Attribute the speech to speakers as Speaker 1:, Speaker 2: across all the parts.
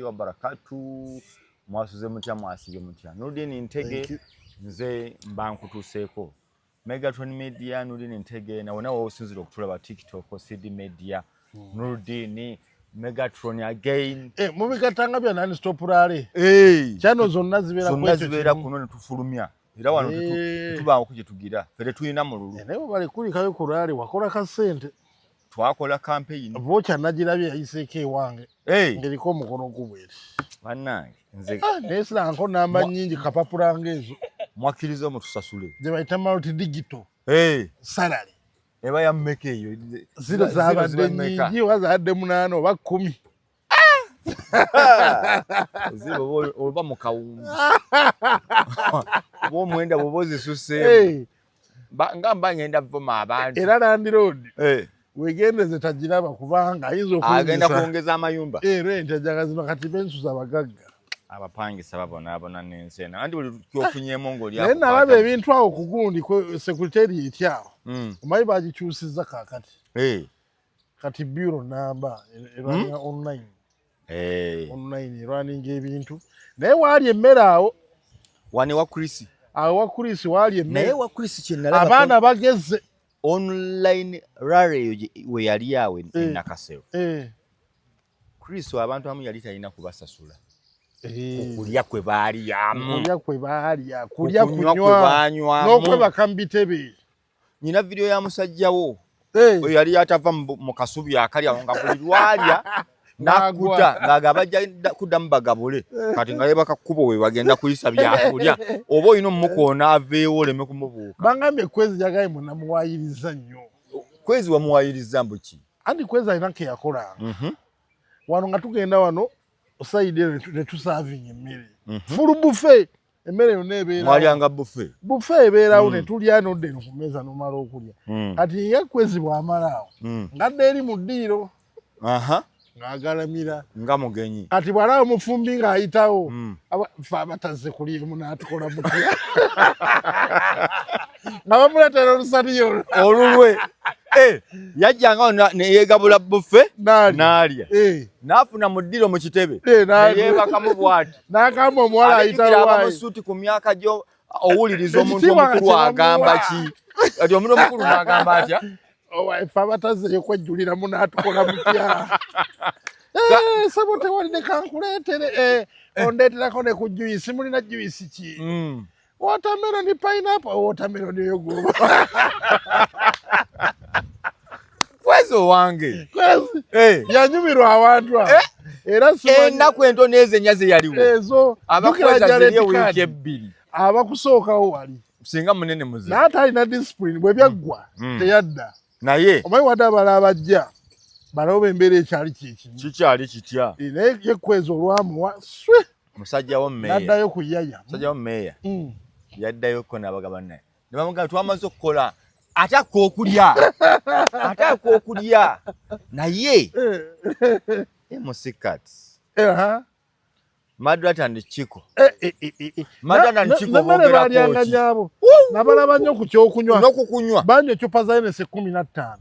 Speaker 1: Wabarakatu. Mwasuze mutya, mwasibye mutya? Nurdin Ntege nze mba nkutuuseeko Megatron Media. Nurdin Ntege nawe nawe osinzira okutulaba TikTok, CD Media, Nurdin Megatron again.
Speaker 2: Eh, mubigattanga bya nani stop rally. Hey. Channel zonna zibeera
Speaker 1: zonna zibeera kuno ne tufulumya era wano tetubaako gye tugira, ffe tetulina mululu.
Speaker 2: Eh, naye bali kulikayo ku rally wakola ka ssente.
Speaker 1: Twakola campaign.
Speaker 2: Vocha nagirabye yayiseeko ewange ng'eriko omukono gubweri.
Speaker 1: Bannange nze
Speaker 2: ah, naye siranko namba nnyingi kapapula ng'ezo.
Speaker 1: Mwakkiriza omutusasule
Speaker 2: gye bayita multi digital salary.
Speaker 1: Eba ya mmeka eyo?
Speaker 2: Ziro zabadde nnyingi, oba zabadde 8 oba 10.
Speaker 1: Ziro oba mu kawumbi oba omwenda bwoba ozisuseemu nga mba ngenda vuma abantu.
Speaker 2: Era landiroodi wegendeze tagiraba kubanga ayinza
Speaker 1: agenda kwongeza amayumba.
Speaker 2: Rent ajagazima kati bensuza abagagga.
Speaker 1: Abapangisa babonaabona n'ensi eno, anti buli kyofunyemu ng'oli.
Speaker 2: Naye nalaba ebintu awo ku gundi secretariat awo, omanyi bagikyusizza kaakati. Kati bureau namba erwaninga online. Online erwaninga ebintu, naye waali emmere awo.
Speaker 1: Wane wa Chris.
Speaker 2: Awo wa Chris waali emmere.
Speaker 1: Naye wa Chris kyenalaba
Speaker 2: abaana bageze.
Speaker 1: Online rally eyo we yali awo e Nakasero, Chris abantu abamu yali talina kubasasula kulya kwe baalyamu.
Speaker 2: Kulya kwe baalya, kulya,
Speaker 1: kunywa kwe
Speaker 2: kunywa
Speaker 1: banywamu
Speaker 2: n'okwebaka mu bitebe.
Speaker 1: Nyina video ya musajjawo oyo yali atava mu kasubi akali awo, nga buli lwalya nakuta ng'agamba bajja kuddamu bagabule. Kati nga yebaka kkubo we bagenda kuyisa byakulya, oba olina omukoona aveewo oleme kumubuuka.
Speaker 2: Bangambye Kwezi yagaye munamuwayiriza nnyo.
Speaker 1: Kwezi wamuwayiriza mbu ki?
Speaker 2: Anti Kwezi alina ke yakolanga wano nga tugenda wano side eno ne tuservinga emmere, full buffet, emmere yonna ebeerawo.
Speaker 1: Mwalyanga buffet?
Speaker 2: Buffet ebeerawo, ne tulya nodda eno ku mmeeza n'omala okulya. Kati ye Kwezi bw'amala awo ngadda eri mu ddiiro ng'agalamira.
Speaker 1: Nga mugenyi.
Speaker 2: Kati bw'alaba omufumbi ng'ayitawo, fe abatazze kulyemu n'atukola mutya, nga bamuleetera olusaniya olwo.
Speaker 1: Olulwe. Eh, yajjanga neyegabula buffet.
Speaker 2: N'alya.
Speaker 1: N'alya. N'afuna mu ddiro mu kitebe. Neyeebakamu bw'ati.
Speaker 2: N'agamba omuwala
Speaker 1: ayitira
Speaker 2: ayitawo.
Speaker 1: Abamusuuti ku myaka gyo owuliriza omuntu
Speaker 2: Ekitiibwa nga
Speaker 1: omukulu agamba
Speaker 2: kyebamuwa.
Speaker 1: ki? Kati omuntu omukulu n'agamba atya?
Speaker 2: Ffe abatazzeyo kwejjuliramu n'atukola mutya? Sebo tewali, ne kankuleetere, ondeeterako ne ku juice. Mulina juice ki? Watermelon, pineapple, watermelon eyo gwoba.
Speaker 1: Kwezi owange.
Speaker 2: Kwezi yanyumirwa abantu abo era simanyi-
Speaker 1: Ennaku entono ezo ennya ze yaliwo.
Speaker 2: Ezo
Speaker 1: abakwezi
Speaker 2: jjukira
Speaker 1: azirye
Speaker 2: Jared
Speaker 1: wiiki
Speaker 2: Card,
Speaker 1: 2.
Speaker 2: Abakusookawo wali.
Speaker 1: Singa munene muzibu.
Speaker 2: Naye ate alina discipline, bwe byaggwa teyadda.
Speaker 1: Naye
Speaker 2: omanyi wadde abala abajja balawo embeera ekyali kyekimu.
Speaker 1: Kikyali kitya?
Speaker 2: Naye ye Kwezi olwamuwa swe
Speaker 1: Musajja wo meeya.
Speaker 2: N'addayo ku yaya.
Speaker 1: Musajja wo meeya yaddayoko n'abagaba naye ne bamugamba twamaze okukola, ate akookulya, ate akookulya, naye MC Kats, Madrat and Chico. Madrat and Chico
Speaker 2: nemmere
Speaker 1: boogerako
Speaker 2: balyanga
Speaker 1: ki?
Speaker 2: Nyabo nabalaba nnyo ku kyokunywa.
Speaker 1: N'okukunywa.
Speaker 2: Banywa ecupa za Hennessy 15.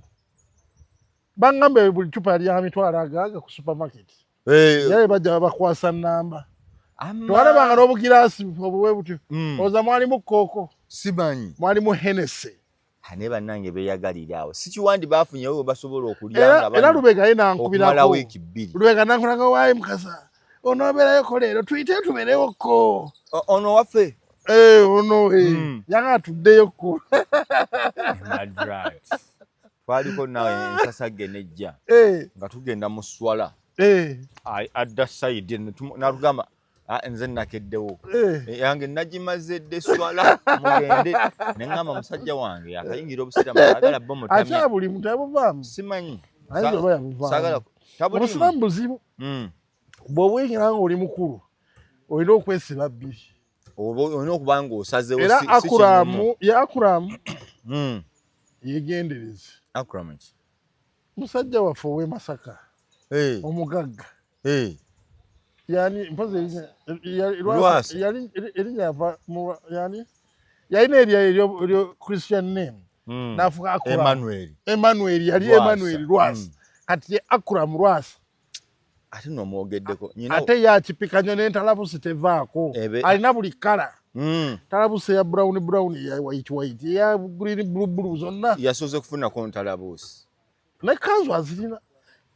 Speaker 2: Baŋŋamba buli cupa yali ya mitwalo agaaga ku supermarket. Yaye bajja babakwasa namba. Twalabanga n'obugiraasi obuwe butyo. Oza mwalimu kooko?
Speaker 1: Simanyi.
Speaker 2: Mwalimu Hennessy.
Speaker 1: Naye bannange beeyagalira awo, sikiwandi baafunyewo we basobola okulya
Speaker 2: era
Speaker 1: nga
Speaker 2: era
Speaker 1: banywa
Speaker 2: Lubega ye
Speaker 1: okumala
Speaker 2: nankubirako.
Speaker 1: wiiki 2.
Speaker 2: Lubega nankulako, waayi Mukasa, onoobeerayoko leero, tuyite tubeerewoko.
Speaker 1: Ono waffe.
Speaker 2: Eh, ono yanga atuddeyoko.
Speaker 1: Madrat twaliko nawe ensasagge nejja nga tugenda mu swala. Adda side n'atugamba, "Ah, nze nakeddewo." Yange nagimaze dde swala, mugende. Neŋŋamba musajja wange akayingira obusiraamu, agala bo mutamya.
Speaker 2: Akyabuli muntu yabuvaamu.
Speaker 1: Simanyi.
Speaker 2: Ayinza oba yabuvaamu.
Speaker 1: Saagala tabulimu.
Speaker 2: Obusiraamu buzibu. Bw'obuyingira nga oli mukulu olina okwesiba bbiri.
Speaker 1: Oba olina okuba nga osazeewo.
Speaker 2: Era
Speaker 1: si kinyumu.
Speaker 2: Akuramu ye Akuramu yegendereze.
Speaker 1: Akuramu ki?
Speaker 2: Musajja waffe ow'e Masaka, omugagga. Yani mpozi
Speaker 1: Lwasa.
Speaker 2: Yali erinnya yava mu yani yalina erya eryo Christian name n'afuka Akuramu.
Speaker 1: Emmanuel.
Speaker 2: Emmanuel yali.
Speaker 1: Lwasa.
Speaker 2: Emmanuel Lwasa. Kati ye Akuramu Lwasa.
Speaker 1: Ate nomwogeddeko nyina.
Speaker 2: Ate yakipikanya n'entalabusi tevaako. Alina buli kala. Talabusi eya brown brown, eya white white, eya green blue blue, zonna.
Speaker 1: Yasoose kufunako ntalabuusi.
Speaker 2: Ne kanzu azirina.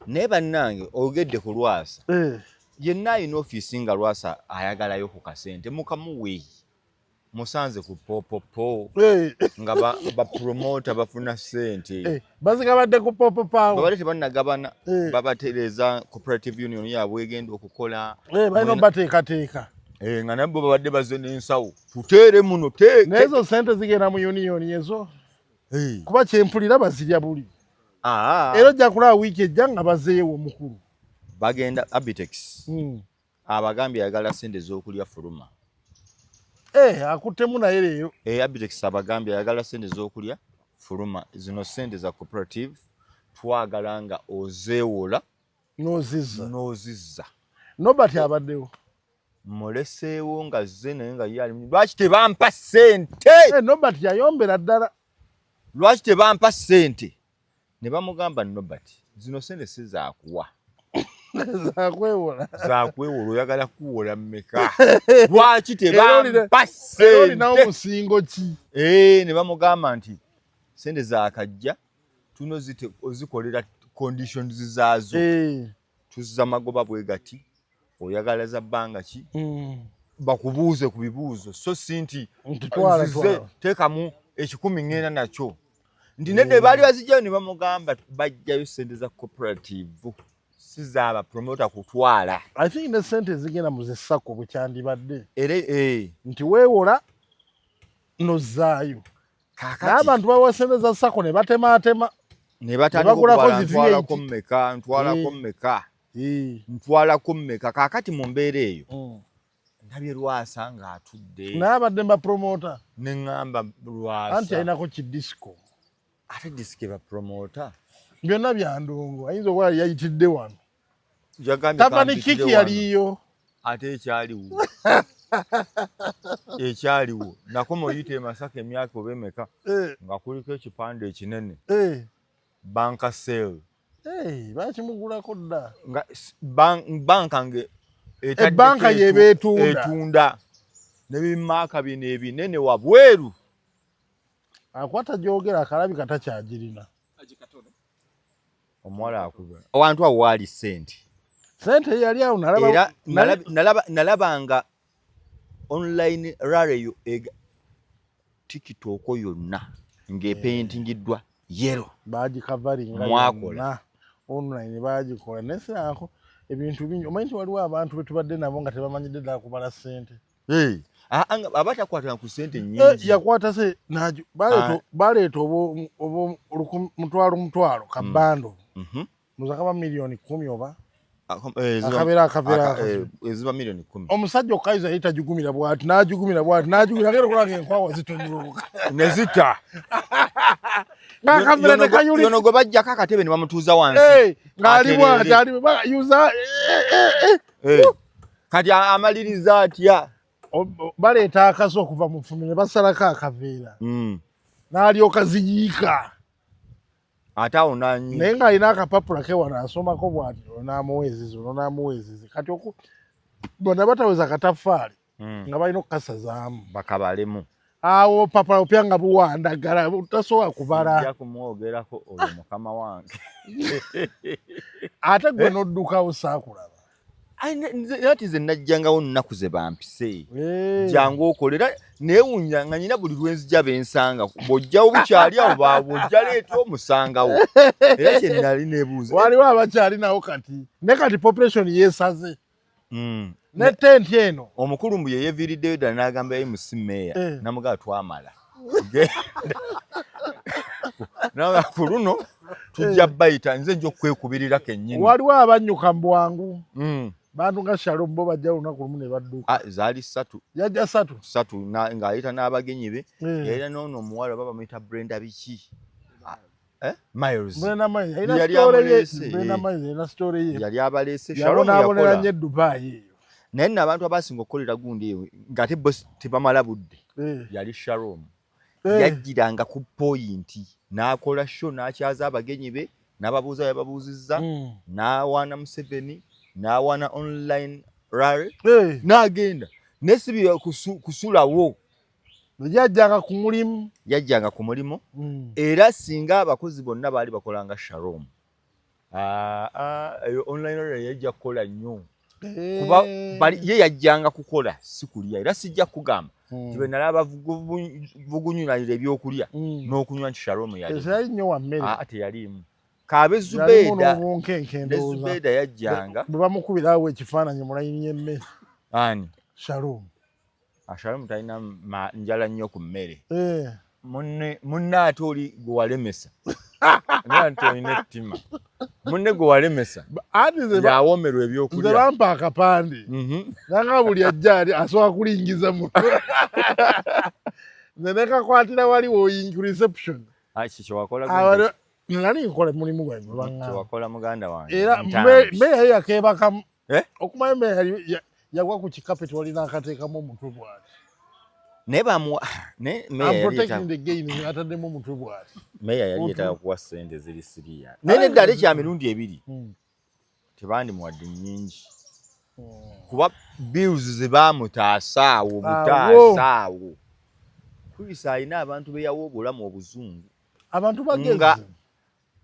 Speaker 1: Naye bannange, ogedde ku Lwasa. Yenna alina ofiisi nga Lwasa ayagalayo ku kasente, mukamuwe. Musanze ku popopo nga bapromota bafuna sente.
Speaker 2: Bazigabadde ku popopawo.
Speaker 1: Babadde tebannagabana. Babatereeza cooperative union yaabwe egenda okukola.
Speaker 2: Balina obateekateeka.
Speaker 1: Nga nabo babadde bazze n'ensawo, tuteere muno teeke.
Speaker 2: N'ezo sente zigenda mu union ezo. Kuba kyempulira bazirya buli. Era ojja kulaba wiiki ejja nga bazeewo omukulu.
Speaker 1: Bagenda Abitex. Abagambye ayagala sente z'okulya fuluma.
Speaker 2: Akuttemu naye leero.
Speaker 1: Abitex abagambye ayagala sente z'okulya fuluma. Zino sente za cooperative, twagala nga ozeewola
Speaker 2: n'ozizza.
Speaker 1: N'ozizza.
Speaker 2: Nobert abaddewo.
Speaker 1: Muleseewo nga zze, naye nga ye ali, lwaki tebampa sente?
Speaker 2: Nobert yayombera ddala.
Speaker 1: Lwaki tebampa sente? Ne bamugamba, Nobert, zino sente si zaakuwa.
Speaker 2: Zakwewola.
Speaker 1: Zakwewola. Oyagala kuwola mmeka? Lwaki
Speaker 2: Era
Speaker 1: tebampa
Speaker 2: era olinawo
Speaker 1: sente?
Speaker 2: Musingo ki?
Speaker 1: Ne bamugamba nti sente zakajja tuno ozikolera conditions zaazo. Tuzza magoba bwe gati, oyagala za bbanga ki? Bakubuuze ku bibuuzo, so si nti
Speaker 2: nti twala
Speaker 1: nzize
Speaker 2: twala.
Speaker 1: Teekamu 100 ŋŋenda nakyo, nti nedde. Baali bazijjayo ne bamugamba bajjayo sente za cooperative, si zaaba promota kutwala.
Speaker 2: I think ne sente ezigenda mu zessako bwe kyandibadde
Speaker 1: era
Speaker 2: nti weewola nozzaayo.
Speaker 1: Kaakati
Speaker 2: n'abantu bawa sente za SACCO ne batemaatema.
Speaker 1: Ne batandika
Speaker 2: bagulako
Speaker 1: okubala
Speaker 2: zi
Speaker 1: ntwalako
Speaker 2: V8.
Speaker 1: mmeka, ntwalako mmeka, ntwalako mmeka. Kaakati mu mbeera eyo ndabye Lwasa ng'atudde.
Speaker 2: Naye abadde mbapromota.
Speaker 1: Ne ŋŋamba
Speaker 2: anti
Speaker 1: Lwasa
Speaker 2: alinako kidisiko.
Speaker 1: Ate disiko ebapromota?
Speaker 2: Byonna byandongo, ayinza okuba yali yayitidde wano.
Speaker 1: Yagambye
Speaker 2: Tavani
Speaker 1: kampitire
Speaker 2: kiki
Speaker 1: wano.
Speaker 2: Yaliyo.
Speaker 1: Ate ekyaliwo, ekyaliwo nakoma oyita e Masaka emyaka oba emeka nga kuliko ekipande ekinene, banka sale.
Speaker 2: Bakimugulako dda.
Speaker 1: Nga banka nge
Speaker 2: Ebbanka
Speaker 1: etaddeko
Speaker 2: y'eba etunda.
Speaker 1: Etunda nebimaaka bino ebinene wabweru.
Speaker 2: Akwata gyogera akalabika takyagirina.
Speaker 1: Omuwala akuba awantu awo waali sente.
Speaker 2: Sente yali awo nalaba.
Speaker 1: Era nalabanga online rally yo TikTok yonna ng'epaintingiddwa yellow.
Speaker 2: Bagikavaringa.
Speaker 1: Mwakola.
Speaker 2: Yonna online bagikola, naye sirako ebintu bingi. Omanyi nti waliwo abantu betubadde nabo nga tebamanyidde ddala kubala ssente.
Speaker 1: Hey, aba takwatanga ku sente nyingi.
Speaker 2: Yakwata se baleeta obo mutwalo mutwalo kabando muzakaba miliyoni 10 oba akabeera akaveera
Speaker 1: eziba miliyoni 10.
Speaker 2: Omusajja okayiza yali tagigumira bwati, n'agigumira bwati, n'agigumira, agenda okulaba nga enkwawa zitunuluka.
Speaker 1: Nezita.
Speaker 2: Ng'akaveera tekayuli.
Speaker 1: Yono gwe bajjako akatebe ne bamutuuza wansi.
Speaker 2: Ng'ali bwati
Speaker 1: Atereere.
Speaker 2: ali yuza
Speaker 1: Kati amaliriza atya?
Speaker 2: Baleeta akaso okuva mu ffumbi ne basalako akaveera n'alyoka ziyiika.
Speaker 1: Ate awo nanyi.
Speaker 2: Naye ng'alina akapapula ke wano asomako bw'ati, ono n'amuwa ezizi, ono n'amuwa ezizi. Kati oku bonna bataweza kataffaali nga balina okukasazaamu.
Speaker 1: Bakabalemu.
Speaker 2: Awo opapula bupya nga buwandagala, tasobola kubala.
Speaker 1: Sijja kumwogerako oyo mukama wange.
Speaker 2: Ate gwe n'oddukawo, saakulaba.
Speaker 1: Ai, ati nze najjangawo nnaku ze bampise, jangu okolera. Neewunya nga nyina buli lwenzija bensanga bw'ojjawo bukyali awo, bw'ojja leeta omusangawo. Era kye nali neebuuza.
Speaker 2: Waliwo abakyalinawo kati, ne kati population yeesaze ne tenti eno.
Speaker 1: Omukulu mbu ye yeviiriddeyo ddala n'agamba MC meeya namugamba twamala. Genda. Naga ku luno tujja bayita, nze nja okwekubirira kennyini.
Speaker 2: Waliwo abannyuka mu bwangu. Bantu nga Shalom bo bajja olunaku lumu ne badduka.
Speaker 1: Ah, zaali ssatu.
Speaker 2: Yajja ssatu.
Speaker 1: Ssatu ng'ayita n'abagenyi be. Yalina n'ono omuwala oba bamuyita Brenda biki. Ah, eh? Miles.
Speaker 2: Brenda Miles yalina
Speaker 1: Yali
Speaker 2: story ye.
Speaker 1: amuleese,
Speaker 2: Brenda
Speaker 1: eh.
Speaker 2: Miles yalina story ye.
Speaker 1: Yali abaleese. Shalom
Speaker 2: Yabonaabonera
Speaker 1: yakola.
Speaker 2: nnyo e Dubai eyo.
Speaker 1: Naye nno abantu abasinga okukolera gundi eyo ng'ate bo tebamala budde. Yali Shalom. Yajjiranga ku point n'akola show, n'akyaza abagenyi be, n'ababuuza yababuuzizza, n'awaana Museveni. N'awana online rally
Speaker 2: Eh,
Speaker 1: n'agenda, naye si bya kusulawo.
Speaker 2: Yajjanga ku mulimu.
Speaker 1: Yajjanga ku mulimu. Era singa abakozi bonna baali bakolanga Shalom, eyo online rally yajja kukola nnyo, kuba ye yajjanga kukola, si kulya. Era sijja kugamba nti bwe nalaba bavugunyulanira ebyokulya n'okunywa nti Shalom yali
Speaker 2: Teyali nnyo wa mmere.
Speaker 1: Ah, teyaliimu. Kaabe
Speaker 2: Yalimu
Speaker 1: Zubeeda
Speaker 2: n'obunkenke
Speaker 1: ne
Speaker 2: ndowooza.
Speaker 1: Zubeeda yajjanga.
Speaker 2: Bwe bamukubirawo ekifaananyi mu layini y'emmere.
Speaker 1: Ani?
Speaker 2: Shalom.
Speaker 1: Ah, Shalom talina njala nnyo ku mmere.
Speaker 2: Eh.
Speaker 1: Munne ate oli gwe walemesa, naye nti olina ettima, munne gwe walemesa
Speaker 2: Anti
Speaker 1: yawomerwa
Speaker 2: nze
Speaker 1: ebyokulya.
Speaker 2: Bampa akapande nanga buli ajja ali asobola kulingiza mutwe, nze nekakwatira wali woyingi reception.
Speaker 1: Ah, ki kyewakola?
Speaker 2: Nali nkola mulimu gwange gwe baŋŋamba.
Speaker 1: Kyewakola muganda wange,
Speaker 2: Era
Speaker 1: ntambi.
Speaker 2: Meeya ye yakeebakamu.
Speaker 1: Eh?
Speaker 2: Okumanya meeya yagwa ku kikapeti wali n'akateekamu omutwe bw'ati.
Speaker 1: Naye bamuwa, naye meeya
Speaker 2: I'm
Speaker 1: yali
Speaker 2: protecting the gain, ataddemu omutwe bw'ati.
Speaker 1: Meeya yali
Speaker 2: Omutwe.
Speaker 1: yeetaaga kuwa ssente ziri siriya, naye nedda, ate kya mirundi ebiri tebandimuwadde nnyingi, kuba bills ze baamutaasa awo
Speaker 2: Awo.
Speaker 1: butaasa awo. Chris alina abantu be yawa obulamu obuzungu.
Speaker 2: Abantu bagezi.
Speaker 1: Nga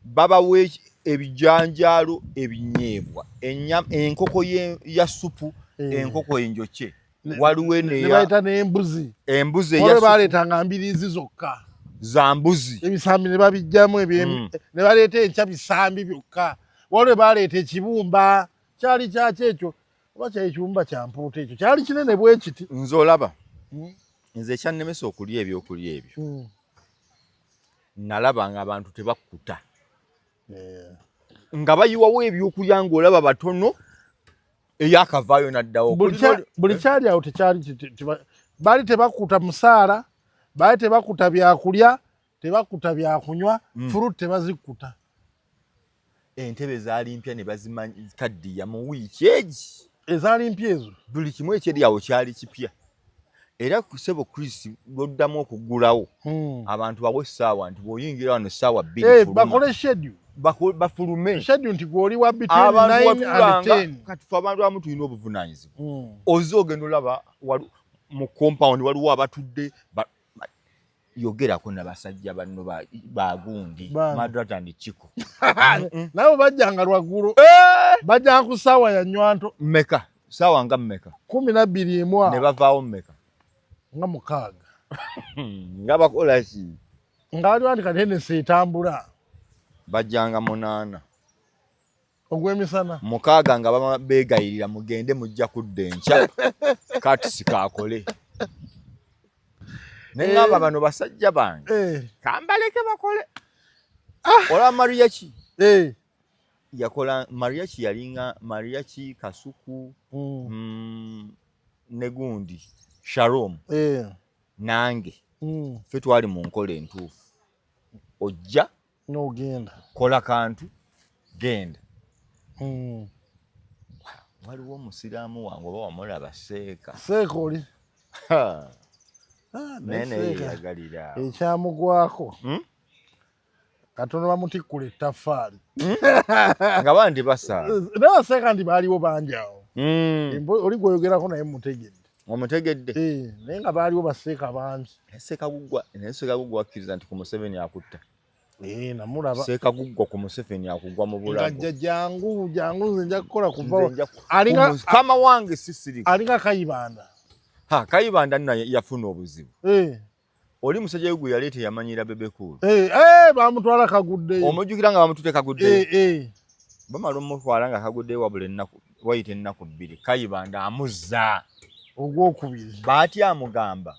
Speaker 1: babawa ebijanjaalo, ebinyeebwa, enkoko ya supu, enkoko enjokye, waliwo eno
Speaker 2: Ne baleeta n'embuzi.
Speaker 1: Embuzi
Speaker 2: Waliwo
Speaker 1: eya supu.
Speaker 2: Baleetanga mbiriizi zokka.
Speaker 1: Za mbuzi.
Speaker 2: Ebisambi ne babijjamu ne baleeta enkya bisambi byokka. Waliwo baleeta ekibumba, kyali kyaki ekyo, oba kyali ekibumba kya mpuuta, ekyo kyali kinene bwe kiti.
Speaker 1: Nze olaba, nze ekyannemesa okulya ebyokulya ebyo, nalaba nga abantu tebakkuta, nga bayiwawo ebyokulya ng'olaba batono, eyakavaayo n'addawo.
Speaker 2: Buli kyali awo tekyali baali tebakuta musaala, baali tebakuta byakulya, tebakuta byakunywa, fruit tebazikuta.
Speaker 1: Entebe zaali mpya ne bazikaddiya mu wiiki egi.
Speaker 2: Ezaali mpya ezo.
Speaker 1: Buli kimu ekyeri awo kyali kipya. Era sebo Chris, lwoddamu okuggulawo, abantu bawe essaawa nti bw'oyingira wano essaawa 2
Speaker 2: Eh,
Speaker 1: fuluma.
Speaker 2: Bakole schedule.
Speaker 1: Bafulume.
Speaker 2: Schedule nti gw'oli wa between
Speaker 1: Abantu
Speaker 2: 9 and
Speaker 1: watulanga
Speaker 2: 10.
Speaker 1: Kati fe abantu abamu tulina obuvunaanyizibwa. Ozze ogenda olaba mu compound waliwo abatudde yogerako nabasajja banno bagundi
Speaker 2: Bani?
Speaker 1: Madrat and Chiko.
Speaker 2: Nabo bajjanga lwaggulo, bajjanga ku ssaawa ya nnywanto.
Speaker 1: Mmeka? Saawa nga mmeka?
Speaker 2: 12
Speaker 1: Ne
Speaker 2: awo.
Speaker 1: Bavaawo mmeka?
Speaker 2: Nga 6.
Speaker 1: Nga bakola ki?
Speaker 2: Nga waliwo anti kati Hennessy etambula.
Speaker 1: Bajjanga 8.
Speaker 2: Ogw'emisana.
Speaker 1: 6 nga bama beegayirira, mugende, mujja kudda enkya, katisi kaakole. Ne ŋŋamba bano basajja bange, kambaleke bakole. Olaba Mariachi yakola, Mariachi yalinga Mariachi Kasuku, ne gundi Shalom nange, ffe twali mu nkola entuufu, ojja
Speaker 2: n'ogenda,
Speaker 1: kola kantu, genda. Waliwo omusiraamu wange, oba wamulaba, Seeka.
Speaker 2: Seeka oli.
Speaker 1: Ha,
Speaker 2: Ah,
Speaker 1: naye
Speaker 2: naye
Speaker 1: naye
Speaker 2: Seeka
Speaker 1: yeyagalira awo.
Speaker 2: Ekyamugwako katono bamutikkula ettaffaali.
Speaker 1: Nga bandi basaala.
Speaker 2: Naye Seeka nti baaliwo bangi awo. Oli gweyogerako naye mutegedde.
Speaker 1: Omutegedde.
Speaker 2: Eh, naye nga baaliwo baseeka bangi.
Speaker 1: Seekaguggwa, naye Seekaguggwa akkiriza nti ku Museveni akutta.
Speaker 2: Eh, namulaba.
Speaker 1: Seekaguggwa ku Museveni akugwa mu bulago.
Speaker 2: Ngajja, jangu jangu, nze nja kukola kuva
Speaker 1: Nze nja
Speaker 2: alinga
Speaker 1: kama wange sisirika.
Speaker 2: Alinga Kayibanda.
Speaker 1: Ha, Kayibanda nno yafuna obuzibu. Oli musajja we gwe yaleeta yamanyira Bebe Cool.
Speaker 2: Eh, eh, bamutwala kaguddeyo.
Speaker 1: Omujjukira nga bamutute kaguddeyo?
Speaker 2: Eh, eh.
Speaker 1: Bamala omutwala nga kaguddeyo, wabula ennaku wayita ennaku 2, Kayibanda amuzza.
Speaker 2: Ogwokubiri.
Speaker 1: Baati amugamba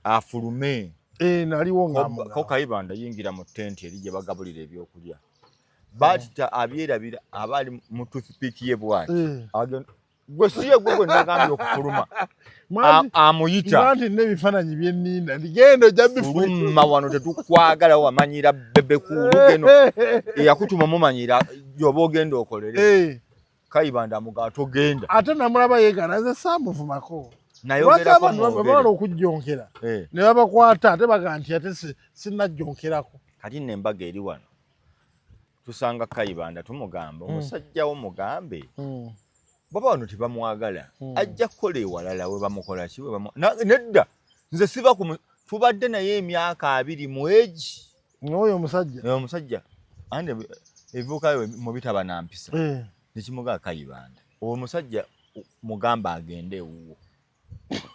Speaker 1: afulume.
Speaker 2: Eh, naliwo nga
Speaker 1: Ko
Speaker 2: amugamba.
Speaker 1: Kayibanda yingira mu tenti eri gye bagabulira ebyokulya. Baati abyerabira, aba ali mu toothpick ye bw'ati. Gwe si ye gwe gwe nagambye okufuluma. Amuyita.
Speaker 2: Nti nina ebifaananyi byenninda nti genda ojja bifuna.
Speaker 1: Fuluma wano, tetukwagala, wamanyira Bebe Cool geno eyakutuma mumanyira gyoba ogenda okolere. Kayibanda amugaa togenda.
Speaker 2: Ate namulaba yeegana, nze saamuvumako. Lwaki
Speaker 1: Nayogerako
Speaker 2: abantu
Speaker 1: mwogere.
Speaker 2: bamala okujjonkera ne babakwata, ate baga nti ate sinnajjonkerako.
Speaker 1: Kati nno embaga eri wano, tusanga Kayibanda, tumugamba, omusajja wo mugambe. Baba wano tebamwagala, ajja kukola ewalala we bamukola ki, nedda nze siva ku tubadde naye emyaka 20 egi.
Speaker 2: N'oyo omusajja.
Speaker 1: Omusajja ande ebivubuka mu bitaba na mpisa nekimugaa Kayibanda, omusajja mugamba agende ewuwo,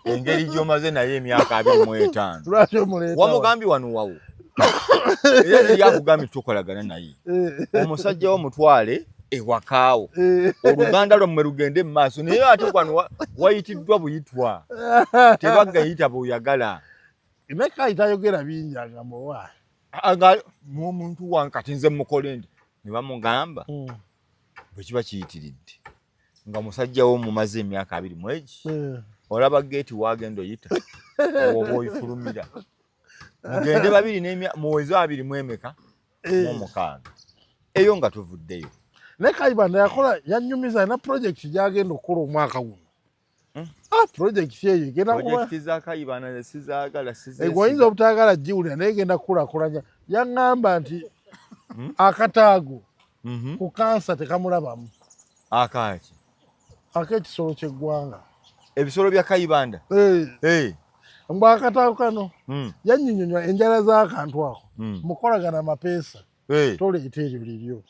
Speaker 1: engeri gy'omaze naye emyaka 25.
Speaker 2: Lwaki omuleeta?
Speaker 1: Wamugambye wano wawo, era teri akugambye tukolagana naye. Omusajja wo mutwale ewakaawo, oluganda lwammwe lugende mu maaso. Naye ate wano wayitiddwa buyitwa, tebagayita bw'oyagala.
Speaker 2: Naye Kayi tayogera bingi, agamba owa
Speaker 1: Omuntu wange kati nze mukole nti ne bamugamba bwe kiba kiyitiridde nga musajja wo mumaze emyaka 20 egi, olaba geeti wagenda oyita oba oyifulumira, mugende babiri muweze abiri mu emeka mu omukaaga eyo nga tuvuddeyo.
Speaker 2: Naye Kayibanda yakola, yanyumiza alina project gyagenda okukola omwaka guno. Ah, project eyo egenda kuba
Speaker 1: Project za Kayibanda nze sizaagala.
Speaker 2: Egwe oyinza obutaagala giwulira, naye egenda kukulaakulanya. Yaŋŋamba nti akataago ku kansa tekamulabamu.
Speaker 1: Akaki?
Speaker 2: Ak'ekisolo ky'eggwanga.
Speaker 1: Ebisolo bya Kayibanda?
Speaker 2: Eh. Mbw akataago kano, yanyinyonywa enjala z'akantu ako, mukolagana amapeesa, toleeta eryo liryo.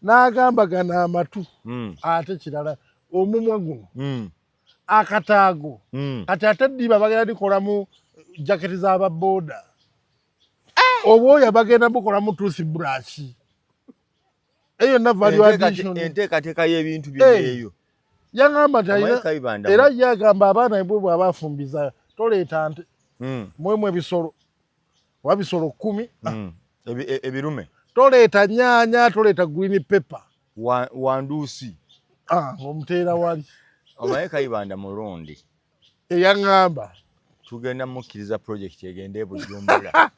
Speaker 2: N'agamba gano amatu, ate kirala omumwa guno, akataago. Kati ate ddiba bagenda likolamu jaketi z'ababooda, obwoya bagenda bukolamu toothbrush, eyo yonna value addition.
Speaker 1: Enteekateeka y'ebintu byeyo.
Speaker 2: Yaŋŋamba nti alina era ye agamba abaana bwe bw'aba afumbiza toleeta nte, mwemu ebisolo oba bisolo 10.
Speaker 1: Ebirume.
Speaker 2: Toleeta nyaanya, toleeta green pepper.
Speaker 1: Wanduusi.
Speaker 2: Ah, omuteera wali.
Speaker 1: Omaye Kayibanda mulundi.
Speaker 2: Eyaŋŋamba.
Speaker 1: Tugenda mukkiriza project egende e Bujumbura,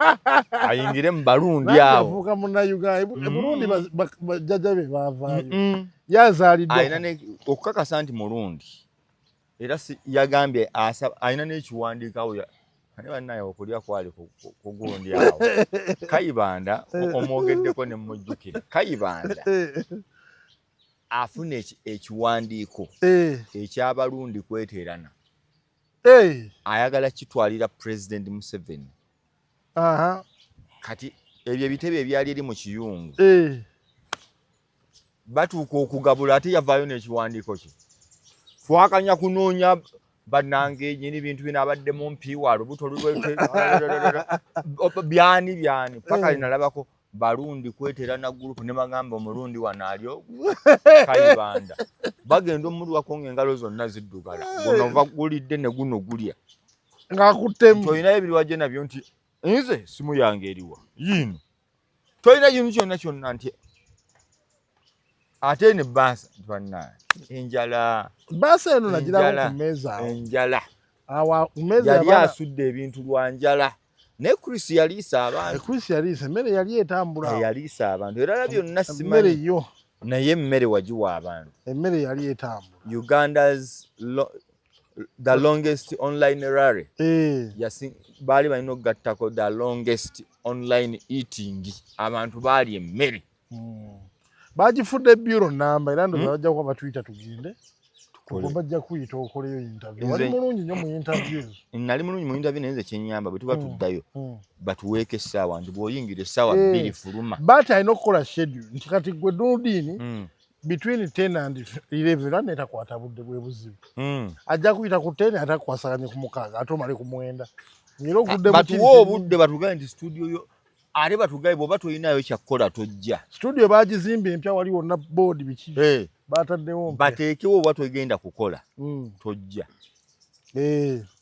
Speaker 1: ayingire mu Balundi awo.
Speaker 2: Afuuka Munnayuganda. E Burundi bajjajja be baavaayo, yazaaliddwa.
Speaker 1: Alina okukakasa nti mulundi, era yagambye alina n'ekiwandiiko awo. Naye bannaye okulya kwali kugundi awo. Kayibanda omwogeddeko ne mujjukira. Kayibanda afuna ekiwandiiko ekyabalundi kweterana, ayagala kitwalira President Museveni. Kati ebyo ebitebe ebyali eri mu kiyungu batuuka okugabula, ate yavaayo n'ekiwandiiko kye. Twakanya kunoonya bannange nyini bintu bino, abadde mu mpiiwa lubuto byani byani, paka linalabako Balundi kweterana group ne bagamba omulundi wano ali Kayibanda, bagenda omulwako ng'engalo zonna ziddugala, guno ova gulidde ne guno gulya.
Speaker 2: Ng'akuttemu.
Speaker 1: Olinayo ebiriwajje nabyo nti nze simu yange eriwa yiino, tolina kintu kyonna kyonna, nti ate eno ebbaasa nti bannange enjala.
Speaker 2: Baasa eno nagirako ku mmeeza awo.
Speaker 1: Enjala.
Speaker 2: Awo ku mmeeza.
Speaker 1: Yali asudde ebintu lwa njala, naye Chris yaliisa abantu.
Speaker 2: Chris yaliisa emmere, yali etambula.
Speaker 1: Yaliisa abantu erala byonna.
Speaker 2: Emmere.
Speaker 1: Simanyi.
Speaker 2: Yo.
Speaker 1: Naye emmere wagiwa abantu.
Speaker 2: Emmere yali etambula.
Speaker 1: Uganda's the longest online rally. Baali balina okugattako the longest online eating, abantu baali emmere.
Speaker 2: Bagifudde bureau namba, era ndowooza bajja kuba batuyita tugende. Bajja kuyita okoleyo interview. Wali mulungi nnyo mu interview ezo.
Speaker 1: Nali mulungi mu interview, naye nze kyenyamba bwe tuba tuddayo batuweeko essaawa nti bw'oyingira essaawa 2 fuluma.
Speaker 2: But alina okukola schedule nti kati gwe Nurdin, between 10 and 11, era netakwata budde bwe buzibu. Ajja kuyita ku 10, ate akukwasaganye ku 6, ate omale ku 9, era ogudde mu
Speaker 1: Batuwe obudde, batugabe nti studio yo, ate batugabe bw'oba tolinayo kyakkola tojja.
Speaker 2: Studio bagizimbye empya, wali wonna board biki bataddewo mpya.
Speaker 1: Bateekewo oba togenda kukola tojja,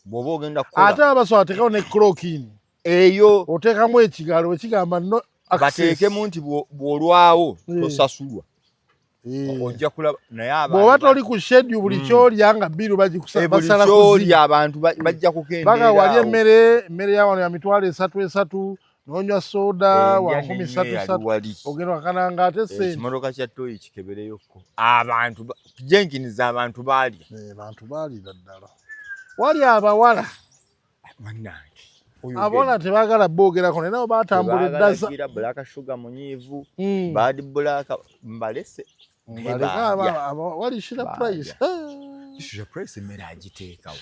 Speaker 1: bw'oba ogenda kukola.
Speaker 2: Ate abasobola ateekawo ne clock in.
Speaker 1: Eyo.
Speaker 2: Oteekamu ekigalo ekigamba no access.
Speaker 1: Bateekemu nti bw'olwawo tosasulwa, ojja kulaba naye abantu
Speaker 2: Bw'oba toli ku schedule, buli kyolya nga bill bagikusa
Speaker 1: Buli
Speaker 2: basala
Speaker 1: kyolya abantu bajja
Speaker 2: Baga wali
Speaker 1: kukendeera.
Speaker 2: Emmere ya wano ya 300,000 esatu, n'onywa soda wa 3,000 3.
Speaker 1: Wali
Speaker 2: Ogenda wakananga ate sente.
Speaker 1: Ekimotoka kya toyi kikebereyokko abantu Jenkins, abantu baalya.
Speaker 2: Bantu baalira ddala, wali abawala.
Speaker 1: Bannange.
Speaker 2: Abawala tebaagala boogerako, naye nabo batambula eddaza.
Speaker 1: Black Sugar munyiivu. Bad Black mbalese.
Speaker 2: Wali Shira Price.
Speaker 1: Shira Price emmere agiteekawo